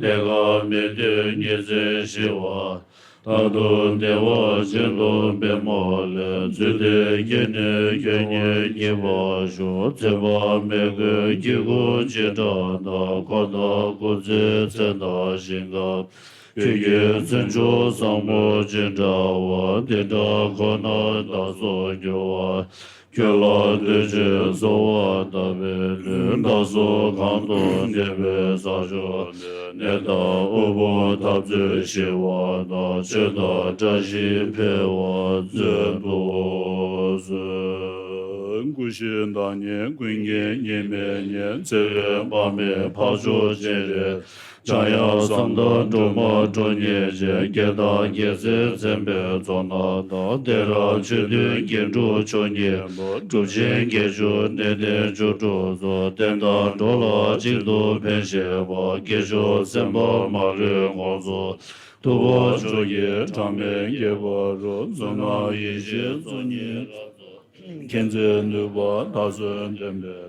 དང་། གནས་སྐབས་མི་མཐུན་ཉིན་མཚན་ཞི་བ། མཐར་ཐུག་བདེ་བ་ཅན་དུ་འབད་མ་ལས། རྫུས་ཏེ་སྐྱེས་ནས་ཁྱོད་ཉིད་ཉེས་པར་ཞུགས། ཚེ་དཔག་མེད་ཀུན་གྱི་སྐུ་ཅི་འདྲ་ན། འཁོར་དང་སྐུ་ཚེའི་མཚན་དང་ཞིང་ཁམས། ཁྱོད་ཀྱི་མཚན་མཆོག་བཟང་པོ་ཅི་འདྲ་བ། དེ་འདྲ་ཁོ་ནར་བདག་སོགས་འགྱུར་བ། ཁྱོད་ལ་འདུད་ཅིང་གསོལ་བ་བཏབ་པའི་མཐུས། བདག་སོགས་གང་དུ་གནས་པའི་ས་ཕྱོགས་ནས། ནད་དང་དབུལ་ཕོངས་འཐབ་རྩོད་ཞི་བ་དང་། ཆོས་དང་བཀྲ་ཤིས་འཕེལ་བར་མཛོད་དུ་གསོལ། སྐུ་བཞིའི་བདག་ཉིད་ཀུན་མཁྱེན་གཉིས་མེད་ཉིད། བརྩེ་བའི་དཔག་མེད་འཕགས་མཆོག་སྤྱན་རས་གཟིགས། འཇམ་དབྱངས་བསམ་དང་སྒྲོན་མ་ཁྲོ་གཉེར་ཅན། རྒྱལ་དང་རྒྱལ་སྲས་མཚན་དཔལ་ཚོགས་རྣམས་དང་། གཏད་རབ་ཆོས་མཐུན་རྒྱན་དྲུག་མཆོག་བརྙེས་པ། གྲུབ་ཆེན་བརྒྱད་ཅུ་གནས་བརྟན་བཅུ་དྲུག་སོགས། བསྟན་དང་འགྲོ་ལ་གཅིག་ཏུ་ཕན་བཞེད་པ། སྐྱེས་མཆོག་སེམས་དཔའ་མ་ལུས་དགོངས་རྫོགས། ཐུབ་པ་མཆོག་གི་གྲངས་མེད་དགྱེས་པ་རུ། གཟུགས་སྣང་ཡེ་ཤེས་གཙུག་སྙིང་རབ་རྫོགས། མཁྱེན་བརྩེ་ནུས་པ་མཐར་སོན་ལྡན་པའི།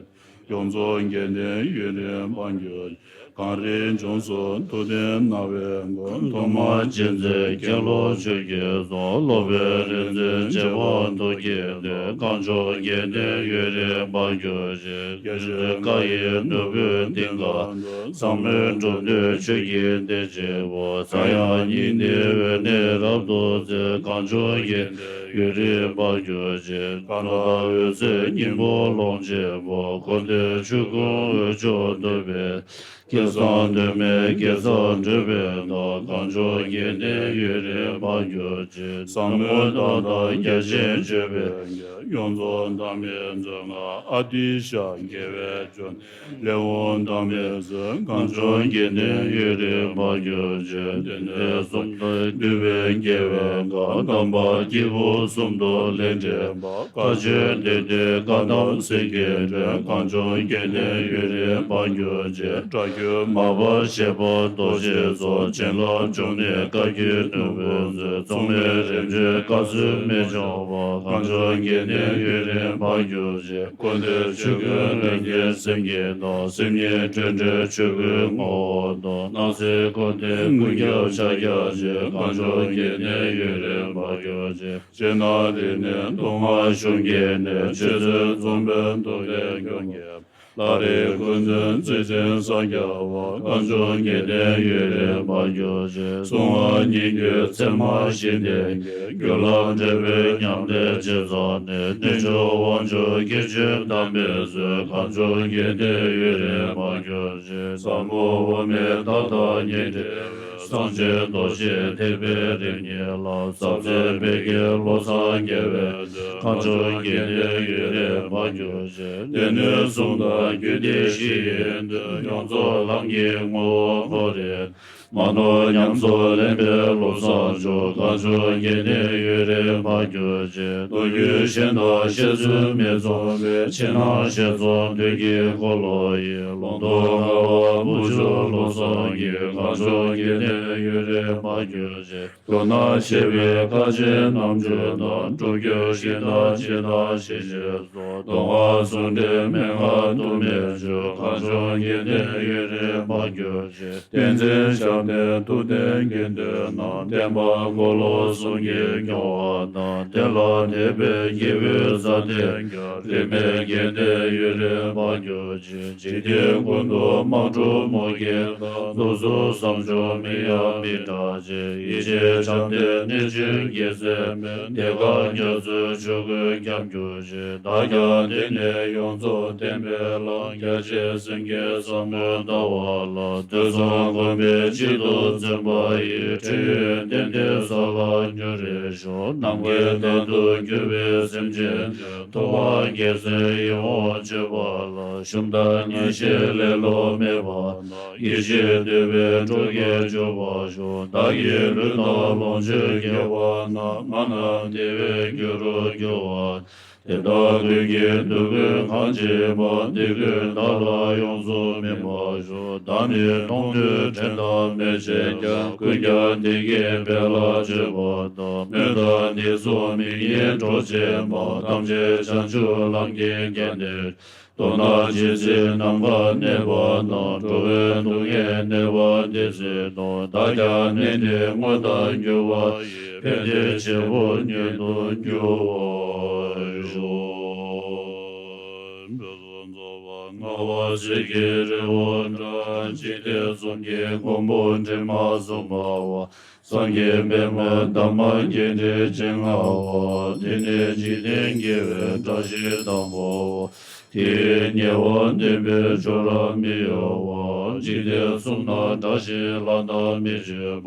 ཡོངས་རྫོགས་དགེ་འདུན་ཡུན་རིང་དཔལ་གྱུར་ཅིང་། གངས་རིའི་ལྗོངས་སུ་ཐུབ་བསྟན་སྣང་བའི་མགོན། ཐོག་མར་མཁྱེན་བརྩེ་ཁྱེད་ལ་ཆོས་ཀྱི་གསུང་། སློབ་དཔོན་རིག་འཛིན་རྗེ་དཔལ་རྡོ་རྗེ་འདི། གངས་ལྗོངས་དགེ་ལྡན་ཡུན་རིང་བར་གྱུར་ཅིག། རྒྱལ་སྲས་བཀའ་ཡི་ནོར་བུའི་གཏིང་ཁ་འདི། ཟབ་མོའི་འགྲོ་དོན་ཆོས་ཀྱི་གཏེར་ཆེན་པོ། ས་ཡང་སྙིང་ནས་འོད་ནི་རབ་ཏུ་མཛེས། གངས་ལྗོངས་དགེ་ལྡན་ཡུན་རིང་བར་གྱུར་ཅིག། གང་དག་འོད་གསལ་སྙིང་པོ་ཀློང་ཆེན་པོ། འཁོར་འདས་ཆོས་ཀུན་འོད་མཆོག་བརྡོལ་བའི། སྐལ་བཟང་གདོད་མའི་དགེ་རྩ་བགྲོད་པའི་མཐའ། གངས་ལྗོངས་དགེ་ལྡན་ཡུན་རིང་བར་གྱུར་ཅིག། ཟབ་མོ་རྣམ་དག་རྒྱ་ཆེན་སྤྱོད་པའི་རྒྱལ། ཡོངས་རྫོགས་བདག་མེད་མཛོད་ལྔ་ཨ་ཏི་ཤ་རྒྱལ་བའི་ལྗོན། ལེའུ་བདག་མེད་མཛོད། གངས་ལྗོངས་དགེ་ལྡན་ཡུན་རིང་བར་གྱུར་ཅིག། སྡེ་སྣོད་གསུམ་དང་འདུས་པའི་དགེ་བའི་མགོན། དམ་པ་སྐྱེས་བུ་གསུམ་དུ་ལས་འདྲེན་པ། བཀའ་ཆོས་སྡེ་སྣོད་བཀའ་གདམས་སེང་གེའི་སྒྲོན། གངས་ལྗོངས་དགེ་ལྡན་ཡུན་རིང་བར་གྱུར་ཅིག། སྒྲ་སྒྱུར་མར་པ་ཞེས་པ་རྡོ་རྗེའི་གཙོ། བྱིན་རླབས་འབྱུང་གནས་བཀའ་བརྒྱུད་ནོར་བུའི་མཛོད། མཚུངས་མེད་རིམ་བྱོན་བཀའ་སྲོལ་མི་འཆུག་པ། གངས་ལྗོངས་དགེ་ལྡན་ཡུན་རིང་བར་གྱུར་ཅིག། འཁོར་འདས་ཆོས་ཀུན་ལྷན་སྐྱེས་སེམས་ཀྱི་སྟོང་། སེམས་ཉིད་སྤྲོས་བྲལ་ཆོས་སྐུའི་ངོ་བོ་སྟོང་། སྣང་སྲིད་འཁོར་འདས་ཀུན་ཁྱབ་ཕྱག་རྒྱ་ཆེ། གངས་ལྗོངས་དགེ་ལྡན་ཡུན་རིང་བར་གྱུར་ཅིག། སྤྱན་དང་རིག་གནས་མཐོ་སྔགས་གཞུང་གི་གནས། ཆོས་སྲིད་འཛོམས་པའི་རྡོ་རྗེ་སྐྱོང་གི། ལྷ་རིགས་ཀུན་འཛིན་རྩིས་ཆེན་ས་སྐྱ་པ། གངས་ལྗོངས་དགེ་ལྡན་ཡུན་རིང་བར་གྱུར་ཅིག། གསུང་ངག་སྙན་བརྒྱུད་ཚད་མ་བཞི་ལྡན་གྱི། རྒྱུད་ལ་འབྲེལ་བའི་ཉམས་ལེན་རྗེས་ཚོགས་ནས། རྣལ་འབྱོར་དབང་ཕྱུག་སྐྱེས་ཆེན་དམ་པའི་ཚུལ། གངས་ལྗོངས་དགེ་ལྡན་ཡུན་རིང་བར་གྱུར་ཅིག། ཟབ་མོ་དབུ་མའི་ཐབས་དང་ཉི་འབྲེལ་བའི། གསང་ཆེན་རྡོ་རྗེ་ཐེག་པའི་རིམ་གཉིས་ལ། ཟབ་རྫས་བེ་ཀའི་བློ་བཟང་རྒྱལ་བའི་མཛོད། གངས་ལྗོངས་དགེ་ལྡན་ཡུན་རིང་བར་གྱུར་ཅིག། སྡེ་སྣོད་གསུམ་དང་རྒྱུད་སྡེ་བཞི་ཡི་མདོ། ཡོངས་རྫོགས་ལམ་གྱི་ངོ་བོ་ཁོ་རེ། མ་ནོར་ཉམས་སུ་ལེན་པའི་བློ་བཟང་མཆོག། གངས་ལྗོངས་དགེ་ལྡན་ཡུན་རིང་བར་གྱུར་ཅིག། མདོ་རྒྱུད་གཞན་དང་བཤད་ཚུལ་མི་མཚུངས་པའི། ཕྱི་ནང་ཞལ་འཛོམས་དོན་གྱི་འཁོར་ལོ་ཡི། ལུང་རྟོགས་ལྔ་པ་དབུ་ཕྱུག་བློ་བཟང་གིས། གངས་ལྗོངས་དགེ་ལྡན་ཡུན་རིང་བར་གྱུར་ཅིག། མདོར་ན་བཤད་པའི་ཁ་ཆེ་རྣམ་འགྱུར་དང་། སྒྲུབ་བརྒྱུད་བཞི་དང་ཇི་ལྟར་ཞི་བྱེད་སོགས། མདོ་སྔགས་ཟུང་འབྲེལ་མན་ངག་ཏུ་མེད་ཆོས། གངས་ལྗོངས་དགེ་ལྡན་ཡུན་རིང་བར་གྱུར་ཅིག། བསྟན་འཛིན་ཞབས་བརྟན་ཐུབ་བསྟན་དགེ་འདུན་རྣམས། བསྟན་པ་འཁོར་ལོ་གསུམ་གྱི་སྐྱོང་བ་དང་། བསྟན་ལ་དད་པའི་དགེ་བའི་རྩ་བརྟན་ཀྱང་། རིས་མེད་དགེ་ལྡན་ཡུན་རིང་བར་གྱུར་ཅིག། འཇིག་རྟེན་ཀུན་ཏུ་དམག་འཁྲུག་མུ་གེ་དང་། དུག་གསུམ་ཟབ་སྦྱོང་མིང་ཡང་མི་གྲགས་ཅིང་། ཡེ་ཤེས་བྱམས་ལྡན་གནས་ཆེན་རྒྱལ་མཚན་མའི། གདེངས་ཀ་རྒྱ་མཚོའི་ཆོས་ཀུན་ཁྱབ་གྱུར་ཅིག། བདག་ཀྱང་འདི་ནས་ཡོངས་རྫོགས་བསྟན་པའི་ལམ། རྒྱ་ཆེ་སེང་གེ་ཟབ་མོའི་ལྟ་བ་ལ། ཐོས་བསམ་སྒོམ་པའི་གཅིག་ཏུ་འཛིན་པ་ཡིས། འཕྲིན་ཡུལ་གཏན་གཏན་ས་ལ་མྱུར་རེ་ཤོག། ནམ་མཁའི་མཐས་གཏུགས་གྱུར་པའི་སེམས་ཅན་ཐུབ་དབང་རྒྱལ་མཚན་ཡིད་འོང་སྤྱོད་པ་ལ། ཞུམ་དང་ངལ་ཞིང་ལེ་ལོ་མེད་པ་དང་། ཡེ་ཤེས་འདུས་པའི་སྤྲོ་གིས་འཇུག་པར་ཤོག། བདག་གི་ལུས་དང་ལོངས་སྤྱོད་དགེ་བ་རྣམས། ང་རྣམས་བདེ་བའི་རྒྱུ་རུ་འགྱུར་བ། དེ་དག་དོན་གྱི་འདོད་དགུའི་གང་བྱེད་པ། དེ་ཀུན་བདག་ལ་ཡོངས་སུ་སྨིན་པར་ཤོག། བདག་ནི་མཐོང་ཐོས་དྲན་དང་མེད་བྱས་ཀྱང་། ཀུན་ཀྱང་བདེ་སྐྱིད་འཕེལ་ལ་སྤྱོད་པ་དང་། སྨོན་དང་འདི་ཚོགས་མིང་ཡིན་གྲོགས་བྱེད་མ། ཐམས་ཅད་བྱང་ཆུབ་ལམ་གྱི་རྒྱན་དེར། མདོར་ན་ཇི་སྲིད་ནམ་མཁའ་གནས་པ་དང་། འགྲོ་བའི་སྡུག་བསྔལ་གནས་པ་འདི་སྲིད་དུ། བདག་ཀྱང་གནས་འདིར་མངོན་དུ་འགྱུར་བ་ཡི། ཕན་བདེའི་བྱེད་པོ་ཉིད་དུ་འགྱུར་བར་ཤོག། འབད་རྩོལ་རྫོགས་པ་ལྔ་པ་ཚིག་གི་རི་བོ་འདྲ། འཇིག་རྟེན་གསུམ་གྱི་མགོན་པོ་དྲི་མ་གསུམ་པ་བ། སངས་རྒྱས་པདྨ་འདབ་མ་བརྒྱད་ཁྲི་བྱེ་ལྔ་པ། དེ་ནས་འཇིག་རྟེན་དགེ་བའི་བཀྲ་ཤིས་དང་པོ་བ། དེའི་ཉེ་བར་འདོན་པའི་ཆོས་རབ་མི་གཡོ་བ། འཇིག་རྟེན་གསུམ་ན་བཀྲ་ཤིས་ལྷ་དང་མི་ཕྱེད་པ།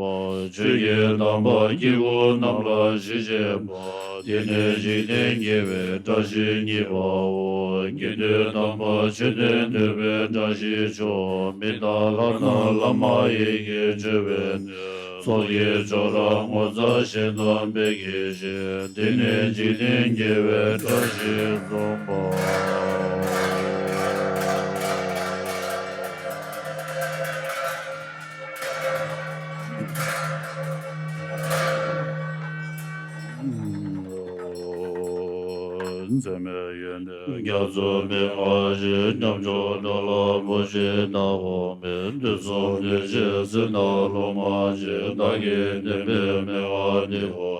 ཆོས་ཀྱི་དམ་པ་སྐྱེ་དགུ་རྣམས་ལ་ཞི་བྱེད་པ། དེ་ནས་འཇིག་རྟེན་དགེ་བའི་བཀྲ་ཤིས་གཉིས་པའོ། དགེ་འདུན་དམ་པ་མཆོད་རྟེན་བསྟོད་པའི་བཀྲ་ཤིས་མཆོག། མི་དང་ལྷ་རྣམས་བླ་མ་ཡི་གེར་བརྗོད་པའི་གནས། ཚོགས་ཀྱི་མཆོག་རབ་ངོ་མཚར་ཞལ་གདམས་དཔལ་གྱི་ཞལ། དེ་ནས་འཇིག་རྟེན་དགེ་བའི་བཀྲ་ཤིས་འཛོམས་པ། འཛད་མེད་ཡོན་ཏན་རྒྱ་མཚོ་མན་ངག་བཞི། ཉམ་ཆུང་དགྲ་ལྷ་མོ་ཆེ་ནག་པོ་མེ། དུས་གསུམ་བདེ་གཤེགས་སྲིད་ན་ལྷུང་མ་བྱེད། བདག་གི་བདེན་པའི་མན་ངག་འདི་ཀོ།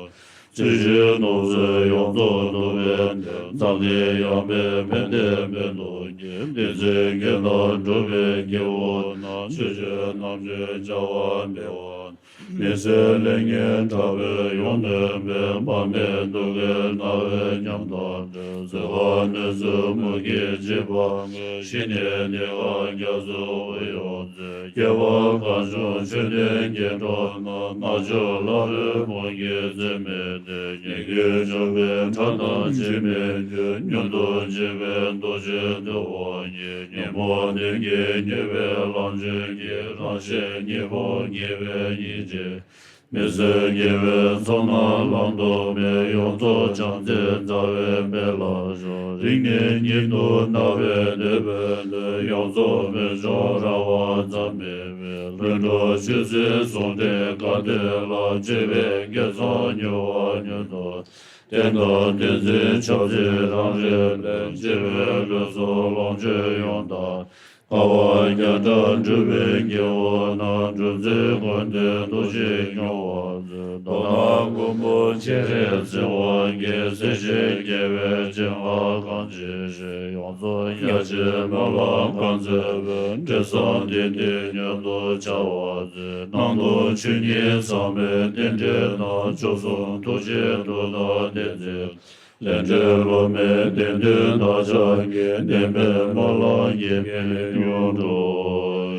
ཚུལ་བཞིན་ནོར་རྫས་ཡོངས་རྫོགས་ཐུབ་པའི་མཐུ། མཛངས་སྡེ་ཡངས་པའི་མེ་འདི་མེ་ཏོག་གི། བདེན་ཚིག་རྒྱན་དང་གྲུབ་པའི་སྐྱེ་བོ་རྣམས། ཆོས་སྤྱོད་རྣམ་དཔྱོད་བྱ་བ་འཕེལ་བ། མི་ཟད་ལེགས་ཉེས་ཕྲ་བའི་ཡོན་ཏན་པའི། དཔག་མེད་གདུལ་དཀའི་རྣ་བའི་ཉམས་དང་འདྲ། བཟོད་པ་ནུས་གསུམ་མུ་གེ་འཇིགས་པ་ལྔའི། ཞི་གནས་གནས་ཁང་རྒྱ་མཚོའི་དབུས་ཡོངས་མཛེས། སྐྱེ་བ་གང་བྱུང་མཆོད་རྟེན་བརྒྱད་སྒྲོམ་ན། རྣལ་འབྱོར་ལྷ་རོལ་མོ་གི་རྩེ་མོ་སྟེ། ཉེ་གནས་འབྱོར་པའི་ཁྲག་རྣམས་འཇིག་མི་འགྱུར། མྱུར་དུ་འཇིག་པའི་རྡོ་རྗེ་འདུལ་བ་ཉིད། ཉོན་མོངས་གནོད་བགེགས་ཉེས་པའི་ལམ་ཆེན་གྱི། རང་གཞན་གཉིས་པོ་ཉེས་པའི་སྙིང་རྗེ། མི་བཟད་དགེ་བའི་ཚོགས་རྣམས་བླང་དོར་མེད། ཡོངས་རྫོགས་བྱང་རྩེའི་རྩ་བའི་དཔལ་ལ་ཞོག་རིང་ནས་ཉིད་དུ་སྣང་བའི་དད་པས་འདུད། ཡོངས་རྫོགས་མི་འབྱུང་རང་དབང་མཚམས་མེད་པའི། ལྷུན་གྲུབ་ཆོས་སྲིད་ཟུང་འབྲེལ་ག་ཏེ་ལ། སྤྱོད་པའི་དགེ་རྩ་མྱུར་བ་མྱུར་དུ། བསྟན་དང་བསྟན་འཛིན་ཆབ་སྲིད་རང་རིག་པའི། སྤྱི་བོའི་ལུས་སྲོག་ལོངས་སྤྱོད་ཡོངས་དག་ལྟ་བ་བརྒྱ་ཕྲག་སྒྲུབ་པའི་སྐྱེ་བོ་རྣམས། སྒྲུབ་རྩེ་ཀུན་ཏུ་ཐུགས་རྗེས་སྐྱོང་བར་མཛོད། མདོར་ན་མགོན་པོ་སྤྱན་རས་གཟིགས་དབང་གིས། སྲིད་ཞིའི་རྒྱལ་བའི་སྤྱན་སྔར་གང་མཆིས་བཞིན། ཡོངས་རྫོགས་རྒྱ་ཆེའི་སྨོན་ལམ་གང་མཛད་པའི། འབྲས་བཟང་དེ་འདིར་མྱུར་དུ་བྱ་བར་མཛོད། སྣང་སྟོང་ཆོས་ཉིད་ཟག་མེད་རྟེན་འབྲེལ་རྣམས། མཆོག་གསུམ་ཐུགས་རྗེའི་མཐུ་དང་ལྡན་མཛད། ལས་འབྲས་སློབ་མའི་དོན་དུ་བདག་ཅག་གི། བདེན་པའི་སྨོན་ལམ་ཡིད་བཞིན་མྱུར་དུ་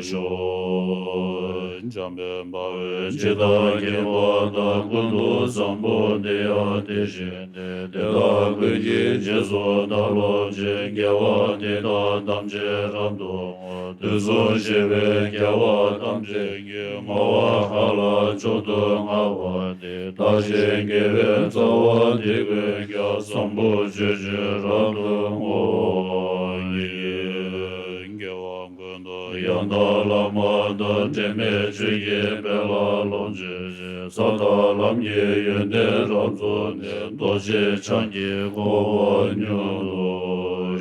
ཤོག་འཇམ་དཔལ་དཔའ་བོས་ཇི་ལྟར་མཁྱེན་པ་དང་། ཀུན་ཏུ་བཟང་པོ་དེ་ཡང་དེ་བཞིན་ཏེ། དེ་དག་ཀུན་གྱི་རྗེས་སུ་བདག་སློབ་ཅིང་། དགེ་བ་འདི་དག་ཐམས་ཅད་རབ་ཏུ་བསྔོ། དུས་གསུམ་གཤེགས་པའི་རྒྱལ་བ་ཐམས་ཅད་ཀྱིས། བསྔོ་བ་གང་ལ་མཆོག་ཏུ་བསྔགས་པ་དེས། བདག་གཞན་དགེ་བའི་རྩ་བ་འདི་ཀུན་ཀྱང་། བཟང་པོ་སྤྱོད་ཕྱིར་རབ་ཏུ་བསྔོ་བར་བགྱི། དགེ་བ་ཀུན་ཏུ་ཡང་དག་བླ་མ་དང་། འབྲལ་མེད་ཆོས་ཀྱི་དཔལ་ལ་ལོངས་སྤྱོད་ཅིང་། ས་དང་ལམ་གྱི་ཡོན་ཏན་རབ་རྫོགས་ནས། རྡོ་རྗེ་འཆང་གི་གོ་འཕང་མྱུར་དུ་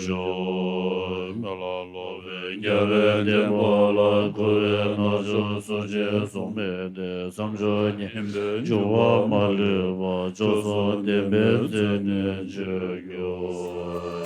ཤོག་སྨོན་ལམ་སློབ་པའི་རྒྱལ་བའི་བསྟན་པ་ལ། འཁོར་བའི་རྣལ་འབྱོར་སུ་མཆིས་གསུང་མི་ཐོས། བསམ་བརྗོད་སྙིང་པོའི་འབྱུང་བ་མ་ལུས་པ། མཆོག་གསུམ་བདེན་པའི་མཚན་ཉིད་ཆོས་ཀྱི་